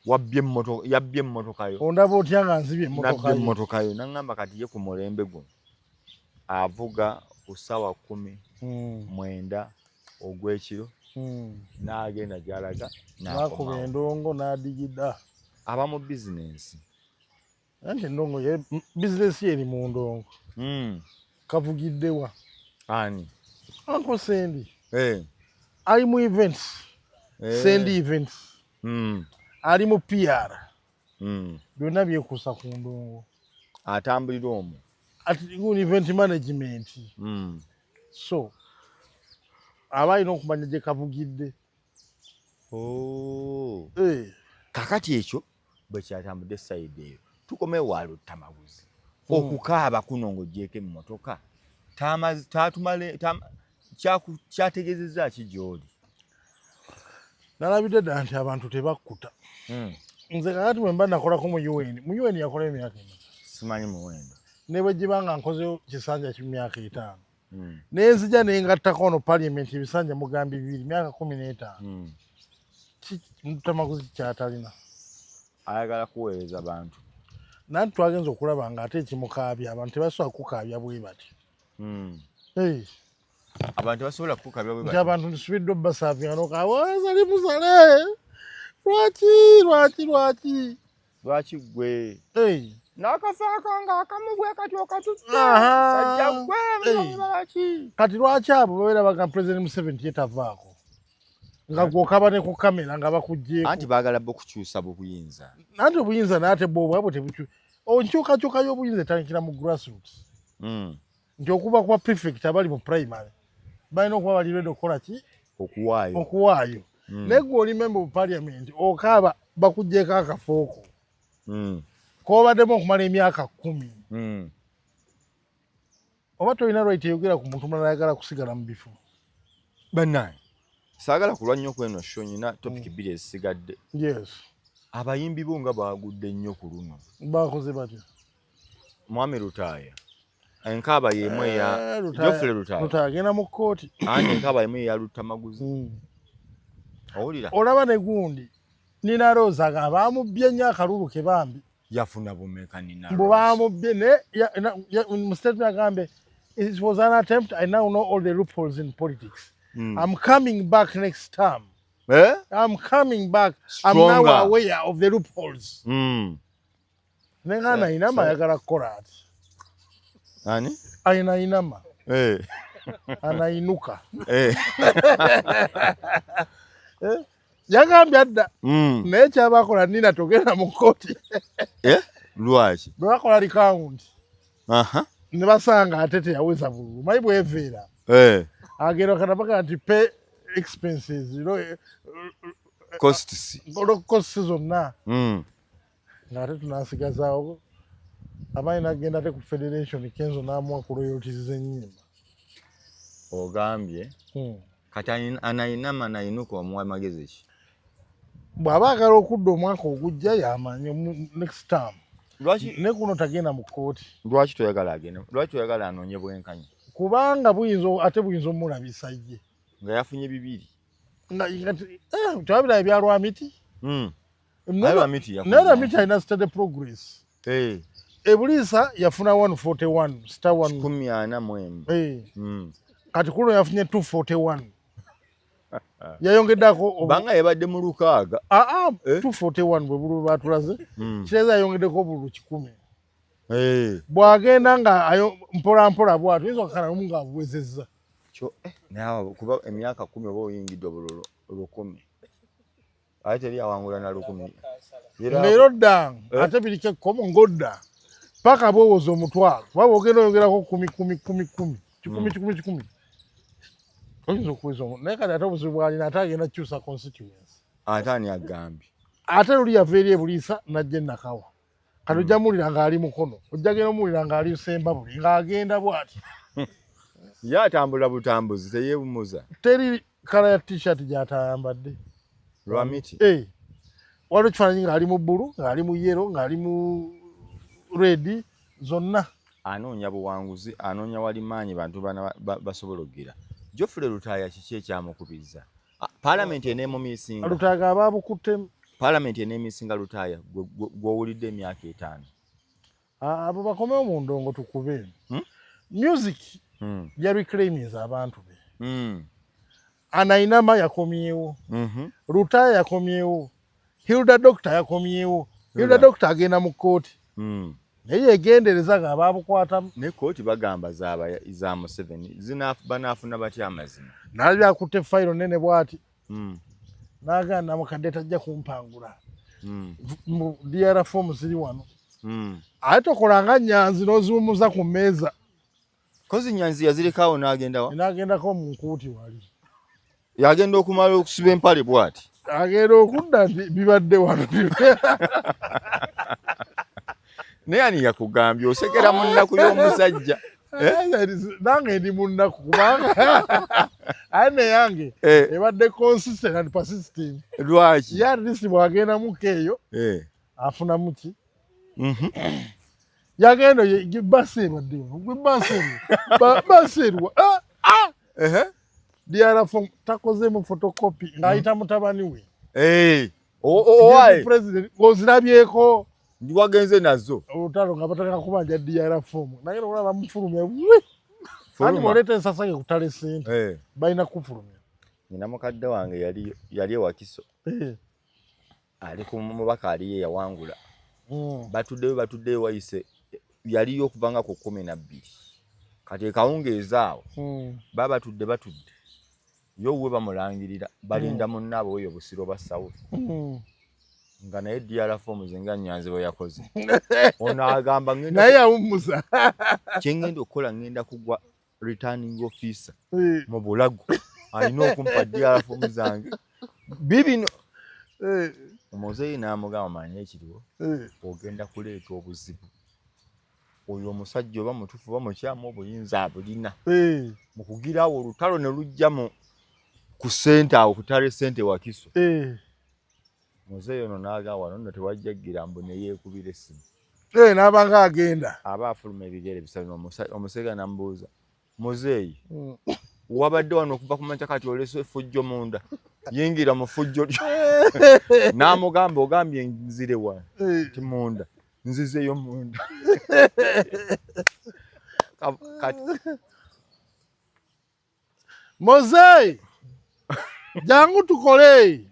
Speaker 1: yabbye emmotoka yo.
Speaker 2: Ondaba otya nga nzibye emmotoka yo?
Speaker 1: Emmotoka yo. N'aŋŋamba kati ye ku mulembe guno avuga ku ssaawa 19 ogw'ekiro n'agenda gy'alaga
Speaker 2: n'akuba endongo n'adigida.
Speaker 1: Aba mu bizinensi.
Speaker 2: Anti endongo ye bizinensi ye eri mu ndongo. Kavugiddewa?
Speaker 1: Ani?
Speaker 2: Uncle Sendi. Ali mu events. Sendi events. Ali mu PR. Byonna byekuusa ku ndongo.
Speaker 1: Atambulira omwo.
Speaker 2: Ati event management. So aba alina okumanya gye kavugidde.
Speaker 1: Kakati ekyo bwe kyatambudde side eyo. Tukome wa Luttamaguzi. Okukaaba kuno ng'oggyeeko emmotoka kyategeezezza ki gy'oli?
Speaker 2: Nalabidde ddala nti abantu tebakkuta. Nze kakati bwe mba nakolako mu UN, mu UN yakola emyaka emeka?
Speaker 1: Simanyi muwendo.
Speaker 2: Ne bwe giba nga nkozeyo kisanja ky'emyaka 5. Ne nzija ne ngattako ono parliament ebisanja mugambi 2 myaka 15. Luttamaguzi kyatalina.
Speaker 1: Ayagala kuweereza bantu.
Speaker 2: Nanti twagenza okulaba nga ate ekimukaabya abantu tebasobola kukaabya bwe bati.
Speaker 1: Abantu tebasobola kukaabya bwe bati.
Speaker 2: Nti abantu nsubiddwa obbasaabya n'okaaba sali musale. Lwaki lwaki lwaki?
Speaker 1: Lwaki ggwe? N'akafaako ng'akamu bwe kati okatutte. Sajja ggwe lwaki?
Speaker 2: Kati lwaki abo babeera bagamba President Museveni ye tavaako? Nga gw'okaba ne ku kamera nga bakuggyeeko.
Speaker 1: Anti baagala bo kukyusa buyinza.
Speaker 2: Anti obuyinza n'ate bwo obwabwe tebukyusa. Enkyukakyuka y'obuyinza etandikira mu grassroots. Nti okuva ku prefect abali mu primary balina okuba bali ready okukola ki?
Speaker 1: Okuwaayo.
Speaker 2: Okuwaayo. Naye ggwe oli member of parliament okaaba bakuggyeeko akafooko. K'obaddemu okumala emyaka 10. Oba tolina right eyogera ku muntu mulala ayagala kusigala mu bifo.
Speaker 1: Bannange, saagala kulwa nnyo ku eno show, nnina topic 2 ezisigadde.
Speaker 2: Yes.
Speaker 1: Abayimbi bo nga baagudde nnyo ku luno.
Speaker 2: Baakoze batya?
Speaker 1: Mwami Lutaaya. Enkaaba y'emu eya Geoffrey Lutaaya.
Speaker 2: Lutaaya agenda mu kkooti.
Speaker 1: Anti enkaaba y'emu eya Luttamaguzi. Owulira?
Speaker 2: Olaba ne gundi. Nina Rose agamba baamubbye nnyo akalulu ke bambi.
Speaker 1: Yafuna bumeka Nina Rose?
Speaker 2: Mbu baamubbye naye mu statement agambe it was an attempt. I now know all the loopholes in politics. I'm coming back next term.
Speaker 1: Eh?
Speaker 2: I'm coming back. I'm now aware of the loopholes. Nenga anainama ayagala kukola ati.
Speaker 1: Ani?
Speaker 2: Ainainama. Anainuka. Yagambye adda. Naye kyabakola Nina togenda mu kkooti.
Speaker 1: Lwaki?
Speaker 2: Bwe bakola recount. Ne basanga ate teyaweza bululu. Manyi bweveera. Agenda kana bagamba nti pay expenses, you know,
Speaker 1: costs.
Speaker 2: Costs zonna. Ng'ate tunaasigazaawo abaali n'agenda ate ku federation Kenzo n'amuwa ku royalties z'ennyimba.
Speaker 1: Ogambye kati anainama nainuka omuwa magezi ki?
Speaker 2: Bw'aba agala okudda omwaka ogujja yamanyi next term.
Speaker 1: Lwaki
Speaker 2: ne kuno tagenda mu kkooti?
Speaker 1: Lwaki toyagala agende? Lwaki toyagala anoonye bwenkanya?
Speaker 2: Kubanga buyinza ate buyinza omulabisa ye.
Speaker 1: Nga yafunye 2.
Speaker 2: Nga tewabira ebya Lwamiti?
Speaker 1: Naye
Speaker 2: Lwamiti alina steady progress. Ebuliisa yafuna 141 star 1.
Speaker 1: 141.
Speaker 2: Kati kuno yafunye 241. Yayongeddako
Speaker 1: banga yabadde mu 6.
Speaker 2: 241 bwe bululu batulaze. Kireza yayongeddeko obululu 100. Bw'agenda nga mpola mpola bw'atyo oyinza okukakana lumu ng'abuwezezza.
Speaker 1: Naye kuba emyaka 10 oba oyingidde obululu 1000. Ate teri awangula na 1000.
Speaker 2: Ng'era odda ate biriko ekkomo ng'odda. Paka bwowoza omutwalo, kuba bwogenda oyongerako 10 10 10 10 1 1 1, oyinza okuweza. Naye kati ate obuzibu bwalina, ate agenda kukyusa constituency.
Speaker 1: Ate ani agambye?
Speaker 2: Ate luli yava eri ebuliisa najja enakawa. Kati ojja muwulira ng'ali Mukono, ojja genda omuwulira ng'ali Sembabule, ng'agenda bw'ati.
Speaker 1: Ye atambula butambuzi, teyeewumuza.
Speaker 2: Teri colour ya T-shirt gy'atayambadde.
Speaker 1: Lwamiti.
Speaker 2: Eh. Waliwo ekifaananyi ng'ali mu blue, ng'ali mu yellow, ng'ali mu red, zonna.
Speaker 1: Anoonya buwanguzi, anoonya wali maanyi bantu bana basobola okugira. Geoffrey Lutaaya kiki ekyamukubiza? Paalamenti eneemumiisinga?
Speaker 2: Lutaaya ababukuttemu.
Speaker 1: Paalamenti eneemiisinga Lutaaya gw'owulidde emyaka 5?
Speaker 2: Abo bakomewo mu ndongo tukube. Music ya reclaiminze abantu be. Anainama yakomyewo. Lutaaya yakomyewo. Hilda Doctor yakomyewo. Hilda Doctor agenda mu kkooti. Naye yegendereza nga ababukwatamu.
Speaker 1: Ne kkooti bagamba za Museveni, banaafuna batya amazima?
Speaker 2: Nalabye akutte fayiro nene bw'ati. N'agamba namukadde tajja kumpangula. Mu DR form ziri wano. Ate tokolanga Nyanzi n'oziwummuza ku mmeeza.
Speaker 1: Kozi Nyanzi yazirekawo n'agenda wa?
Speaker 2: N'agendako mu nkuuti wali.
Speaker 1: Yagenda okumala okusiba empale bw'ati.
Speaker 2: Agenda okudda nti bibadde wano.
Speaker 1: Naye ani yakugambye osekera mu nnaku y'omusajja?
Speaker 2: Nange ndi mu nnaku kubanga aye neyange ebadde consistent and persistent.
Speaker 1: Lwaki?
Speaker 2: Ye at least bw'agendamuko eyo afunamu ki? Yagenda basi ebadde wano, gwe basi erwa, basi erwa. DR form takozeemu photocopy ng'ayita mutabani we.
Speaker 1: Owaye
Speaker 2: president ozirabyeko?
Speaker 1: Ndi wagenze nazo.
Speaker 2: Olutalo nga bataka kubanja DR form, naye olaba bamufulumya we. Ani bw'oleeta ensasage ku tale sente balina kufulumya.
Speaker 1: Nina mukadde wange yali ewakiso. Ali ku mubaka aliyo yawangula. Batuddeyo batuddeyo wayise yaliyo okuva nga ku 12. Kati ekawungeezi awo baba batudde batudde. Yo we bamulangirira balinda munnaabwe oyo Busiro ba South. Nga naye DR form nga Nyanzi bwe yakoze. Ono agamba ngenda
Speaker 2: naye yawummuza.
Speaker 1: Kye ngenda okukola, ngenda kugwa returning officer mu bulago, alina okumpa DR form zange bibino. Omuzeeyi n'amugamba, manye ekiriwo, ogenda kuleeta obuzibu. Oyo omusajja oba mutuufu oba mukyamu, obuyinza abulina. Mu kugira awo olutalo ne lujja mu ku ssente awo ku tale ssente Wakiso. Muzeeyi ono n'agamba wano nno tewajja gira, mbu ne yeekubira essimu.
Speaker 2: N'aba nga agenda.
Speaker 1: Aba afuluma ebigere bisatu, omusega n'amubuuza, muzeeyi, wabadde wano okuva ku makya, kati olese effujjo munda, yingira mu ffujjo lyo. N'amugamba, ogambye nzire wa? Ti munda. Nzizeeyo munda. Kati
Speaker 2: Mozei, jangu tukole.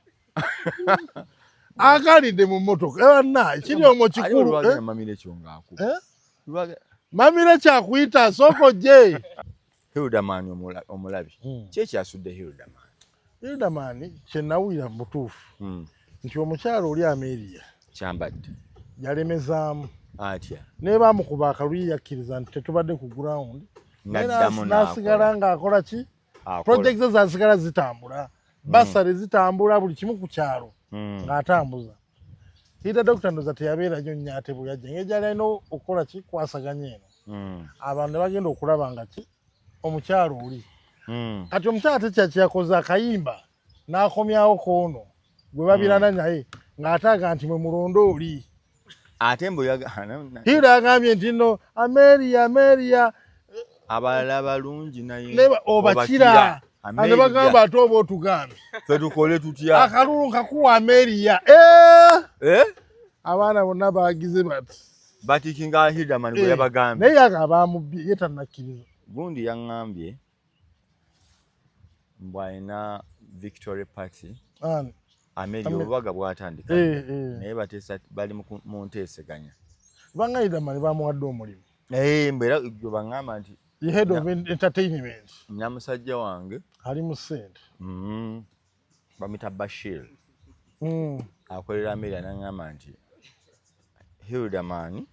Speaker 2: Agalidde mu mmotoka banna ekiri omwo kikulu.
Speaker 1: Mamire kyo ng'akuba.
Speaker 2: Mamire kyakuyita, sooka ojje.
Speaker 1: Hilderman omulabi. Ki ekyasudde Hilderman?
Speaker 2: Hilderman kye nawulira mu butuufu nti omukyalo oli Amelia
Speaker 1: Kyambadde
Speaker 2: yalemezaamu.
Speaker 1: Atya?
Speaker 2: Naye baamukuba akalulu, yakkiriza nti tetubadde ku ground, naye
Speaker 1: N'addamu.
Speaker 2: n'asigala ng'akola ki?
Speaker 1: Akola.
Speaker 2: Project ze zasigala zitambula, bursary zitambula, buli kimu ku kyalo ng'atambuza. Hilda Doctor ndoza teyabeera nnyo nnyo, ate bwe yajja engeri gyali alina okukola ki kwasaganya eno, abantu ne bagenda okulaba nga ki omukyalo oli. Kati omukyala ate kyakyeyakoze akayimba n'akomyawo koono gwe babirana naye ng'ate aga nti mwe mulonde oli.
Speaker 1: Ate mbu
Speaker 2: Hilda yagambye nti nno Amelia, Amelia
Speaker 1: abalala balungi naye
Speaker 2: obakira.
Speaker 1: Amelia.
Speaker 2: Ne bagamba ate oba otugambye
Speaker 1: Ffe tukole tutya?
Speaker 2: Akalulu nkakuwa Amelia. Eh!
Speaker 1: Eh?
Speaker 2: Abaana bonna bagize bati.
Speaker 1: Batikinga Hilderman bwe yabagambye.
Speaker 2: Naye yaga abamubbye, ye tannakkiriza.
Speaker 1: Gundi yaŋŋambye mbu alina victory party.
Speaker 2: Ani?
Speaker 1: Amelia. Obubaga bwatandika. Naye bateesa, bali mu nteeseganya.
Speaker 2: Banga Hilderman bamuwadde omulimu.
Speaker 1: Naye mbeera gwe baŋŋamba nti
Speaker 2: the head of entertainment.
Speaker 1: Nyamusajja wange.
Speaker 2: Ali mu ssente.
Speaker 1: Bamuyita Bashir. Akolera Amelia, naŋŋamba nti Hilderman.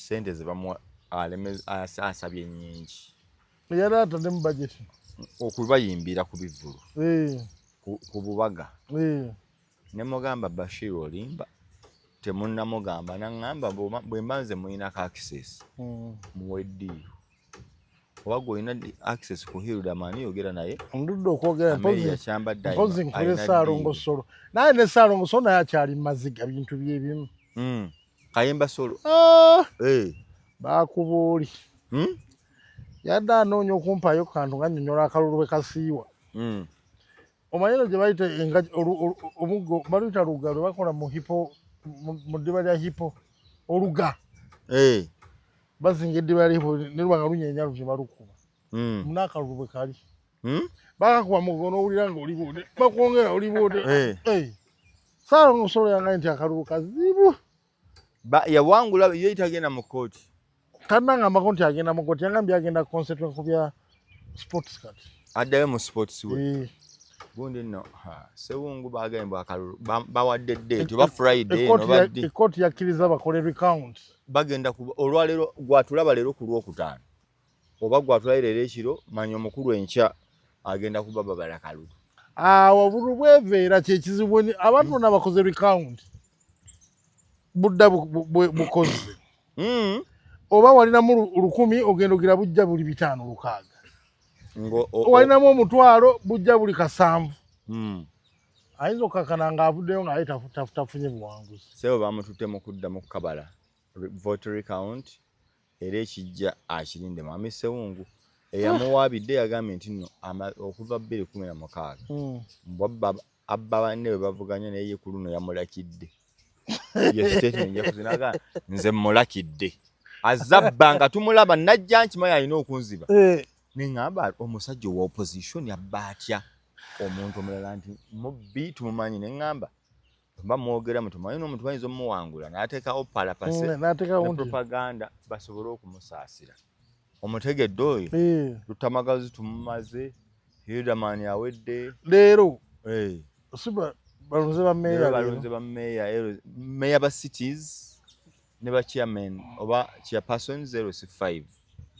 Speaker 1: Sente ze bamuwa asabye nnyingi.
Speaker 2: Yali atadde mu budget.
Speaker 1: Okubayimbira ku bivvulu, ku bubaga. Ne mugamba, "Bashir, olimba, temunnamugamba." Naŋŋamba, "Bwe mba nze mulinako access, muwe deal. Oba gwe olina access ku Hilderman, yogera naye."
Speaker 2: Ndudde okwogera.
Speaker 1: Amelia Kyambadde
Speaker 2: Mpozi nkule
Speaker 1: alina
Speaker 2: Saalongo
Speaker 1: deal.
Speaker 2: Solo naye ne Saalongo Solo naye akyali mu maziga, bintu byebimu.
Speaker 1: Kayemba Solo.
Speaker 2: Ah,
Speaker 1: Eh.
Speaker 2: bakuba oli. Yadde anoonya okumpayo kantu nga nnyonnyola akalulu bwe kasiiwa. Omanyi eno gye bayita omuggo baluyita luga lwe bakola mu hippo, mu ddiba lya hippo, oluga. Bazinga eddiba lya hippo ne luba nga lunyeenya lutyo, balukuba. N'akalulu bwe kali. Bakakuba mugo n'owulira nga oli bw'oti, bakwongera oli bw'oti. Eh. Saalongo Solo yangaye nti akalulu kazibu.
Speaker 1: Yawangula ye tagenda mu kooti?
Speaker 2: Tannangambako nti agenda mu kooti. Yangambye agenda concentrate ku bya sports kati.
Speaker 1: Addayo mu sports we.
Speaker 2: Eh.
Speaker 1: Gundi nno, ha, Sewungu bagambye mbu akalulu bawadde date oba Friday eno
Speaker 2: Ekooti
Speaker 1: baddi.
Speaker 2: Ekooti yakkiriza bakole recount.
Speaker 1: Bagenda kuba olwaleero gwatulaba leero ku Lwokutaano, oba gwatulayo leero ekiro, manya omukulu enkya agenda kuba babala kalulu.
Speaker 2: Awo obululu bweveera kyekizibu, abantu bonna bakoze recount, budda bukoze. Oba walinamu 1,000, ogenda ogira bujja buli 500, 600. Walinamu 500, bujja buli 7. Ayinza okukakana ng'avuddeyo ng'aye tafunye buwanguzi.
Speaker 1: Sebo bamututte mu kuddamu kukabala vote recount, era ekijja akirinde. Mwami Sewungu eyamuwaabidde yagambye nti nno okuva 2016 mbw abba banne bwe bavuganya, naye ye ku luno yamulakidde. Ye statement yakoze n'agamba, "Nze mmulakidde, azabba nga tumulaba, najja nkimanyi alina okunziba." Neŋŋamba, omusajja owa opposition abba atya omuntu omulala nti mubbi tumumanyi? Neŋŋamba, mba mwogera mutumanyi n'omuntu bayinza omuwangula n'ateekawo palapase
Speaker 2: n'ateekawo
Speaker 1: ne
Speaker 2: nti
Speaker 1: propaganda basobole okumusaasira. Omutegedde oyo?
Speaker 2: Eh.
Speaker 1: Lutamagazi tumumaze, Hilderman awedde.
Speaker 2: Leero
Speaker 1: Eh.
Speaker 2: si balonze ba meeya
Speaker 1: Leero
Speaker 2: leero.
Speaker 1: Balonze ba meeya, meeya ba cities ne ba chairman oba chairpersons, 05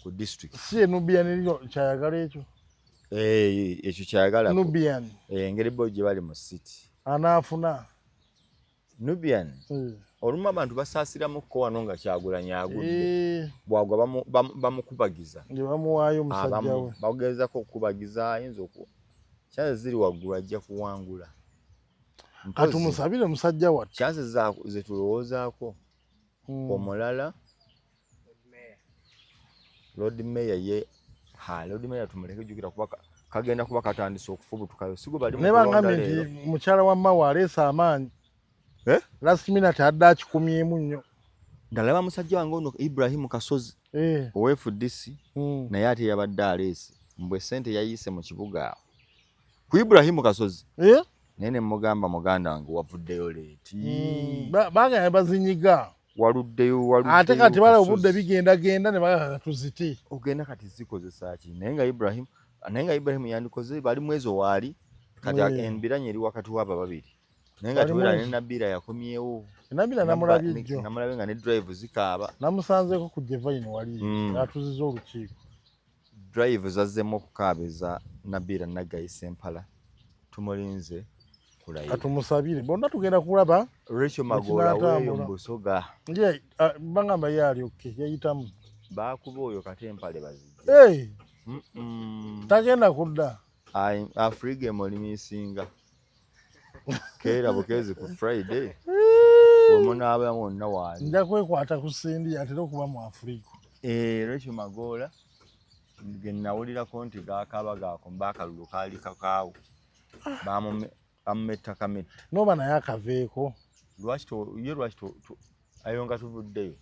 Speaker 1: ku district.
Speaker 2: Si ye Nubian eryo kyayagala ekyo?
Speaker 1: Eh, ekyo kyayagala.
Speaker 2: Nubian.
Speaker 1: Eh, engeri bo gye bali mu city.
Speaker 2: Anaafuna?
Speaker 1: Nubian.
Speaker 2: Eh.
Speaker 1: Olumu abantu basaasiramuko wano nga Kyagulanyi agudde.
Speaker 2: Eh,
Speaker 1: bwagwa bamukubagiza.
Speaker 2: Nge bamuwaayo omusajja
Speaker 1: Abamu
Speaker 2: we.
Speaker 1: bagezaako okukubagiza, ayinza oku chances ziri waggulu ajja kuwangula. Mpozzi,
Speaker 2: Katumusabire musajja wattu.
Speaker 1: Chances zetulowoozaako. Omulala Lord Mayor ye, ha, Lord Mayor tumuleke, jjukira kuba kagenda kuba katandise okufubutukayo, sigo bali mu
Speaker 2: Naye
Speaker 1: kulonda
Speaker 2: bangambye
Speaker 1: leero.
Speaker 2: nti mukyala wa Mawa aleese amaanyi.
Speaker 1: Eh?
Speaker 2: Last minute adde akikumyemu nnyo.
Speaker 1: Ndalaba musajja wange ono Ibrahim Kasozi owa FDC, naye ate yabadde aleese mbwe sente yayiise mu kibuga awo ku Ibrahim Kasozi.
Speaker 2: Eh?
Speaker 1: Naye ne mugamba, "Muganda wange, wavuddeyo late."
Speaker 2: Bagamba bazinyiga.
Speaker 1: Waluddeyo, waluddeyo.
Speaker 2: Ate kati bala
Speaker 1: Kasozi.
Speaker 2: Obudde bigendagenda ne bagaa tuzite.
Speaker 1: Ogenda kati zikozesa ki? Naye nga Ibrahim yandikoze bali mwezo waali kati. Embiranye eri wakati w'abo babiri, naye nga
Speaker 2: Bali
Speaker 1: tewera ne
Speaker 2: mwezi.
Speaker 1: Nabira yakomyewo.
Speaker 2: Nabira namulabye jjo.
Speaker 1: Namulabye nga ne drive zikaaba.
Speaker 2: Namusanzeeko ku Jevine wali atuziza olukiiko.
Speaker 1: Drive zazzemu okukaaba Nabira Naggayi Sempala, tumulinze kulayira.
Speaker 2: Katumusabire bonna, tugenda kulaba.
Speaker 1: Rachel Magoola weeyo
Speaker 2: Ekinatambula.
Speaker 1: mu Busoga.
Speaker 2: Ye bagamba ye ali okay, yayitamu.
Speaker 1: Baakuba oyo kate empale bazijje.
Speaker 2: Hey, tagenda kudda.
Speaker 1: Afriga emulimisinga keera bukeezi ku Friday wemunaaba wonna waali.
Speaker 2: Nja kwekwata ku Sendi, atera okuba mu Afurika.
Speaker 1: Eh, Rachel Magoola ge nawulirako nti gakaaba gakomba akalulu kaali kakaawo, bamumetta kametta.
Speaker 2: Noba naye akaveeko.
Speaker 1: Lwaki ye lwaki ayo nga tuvuddeyo?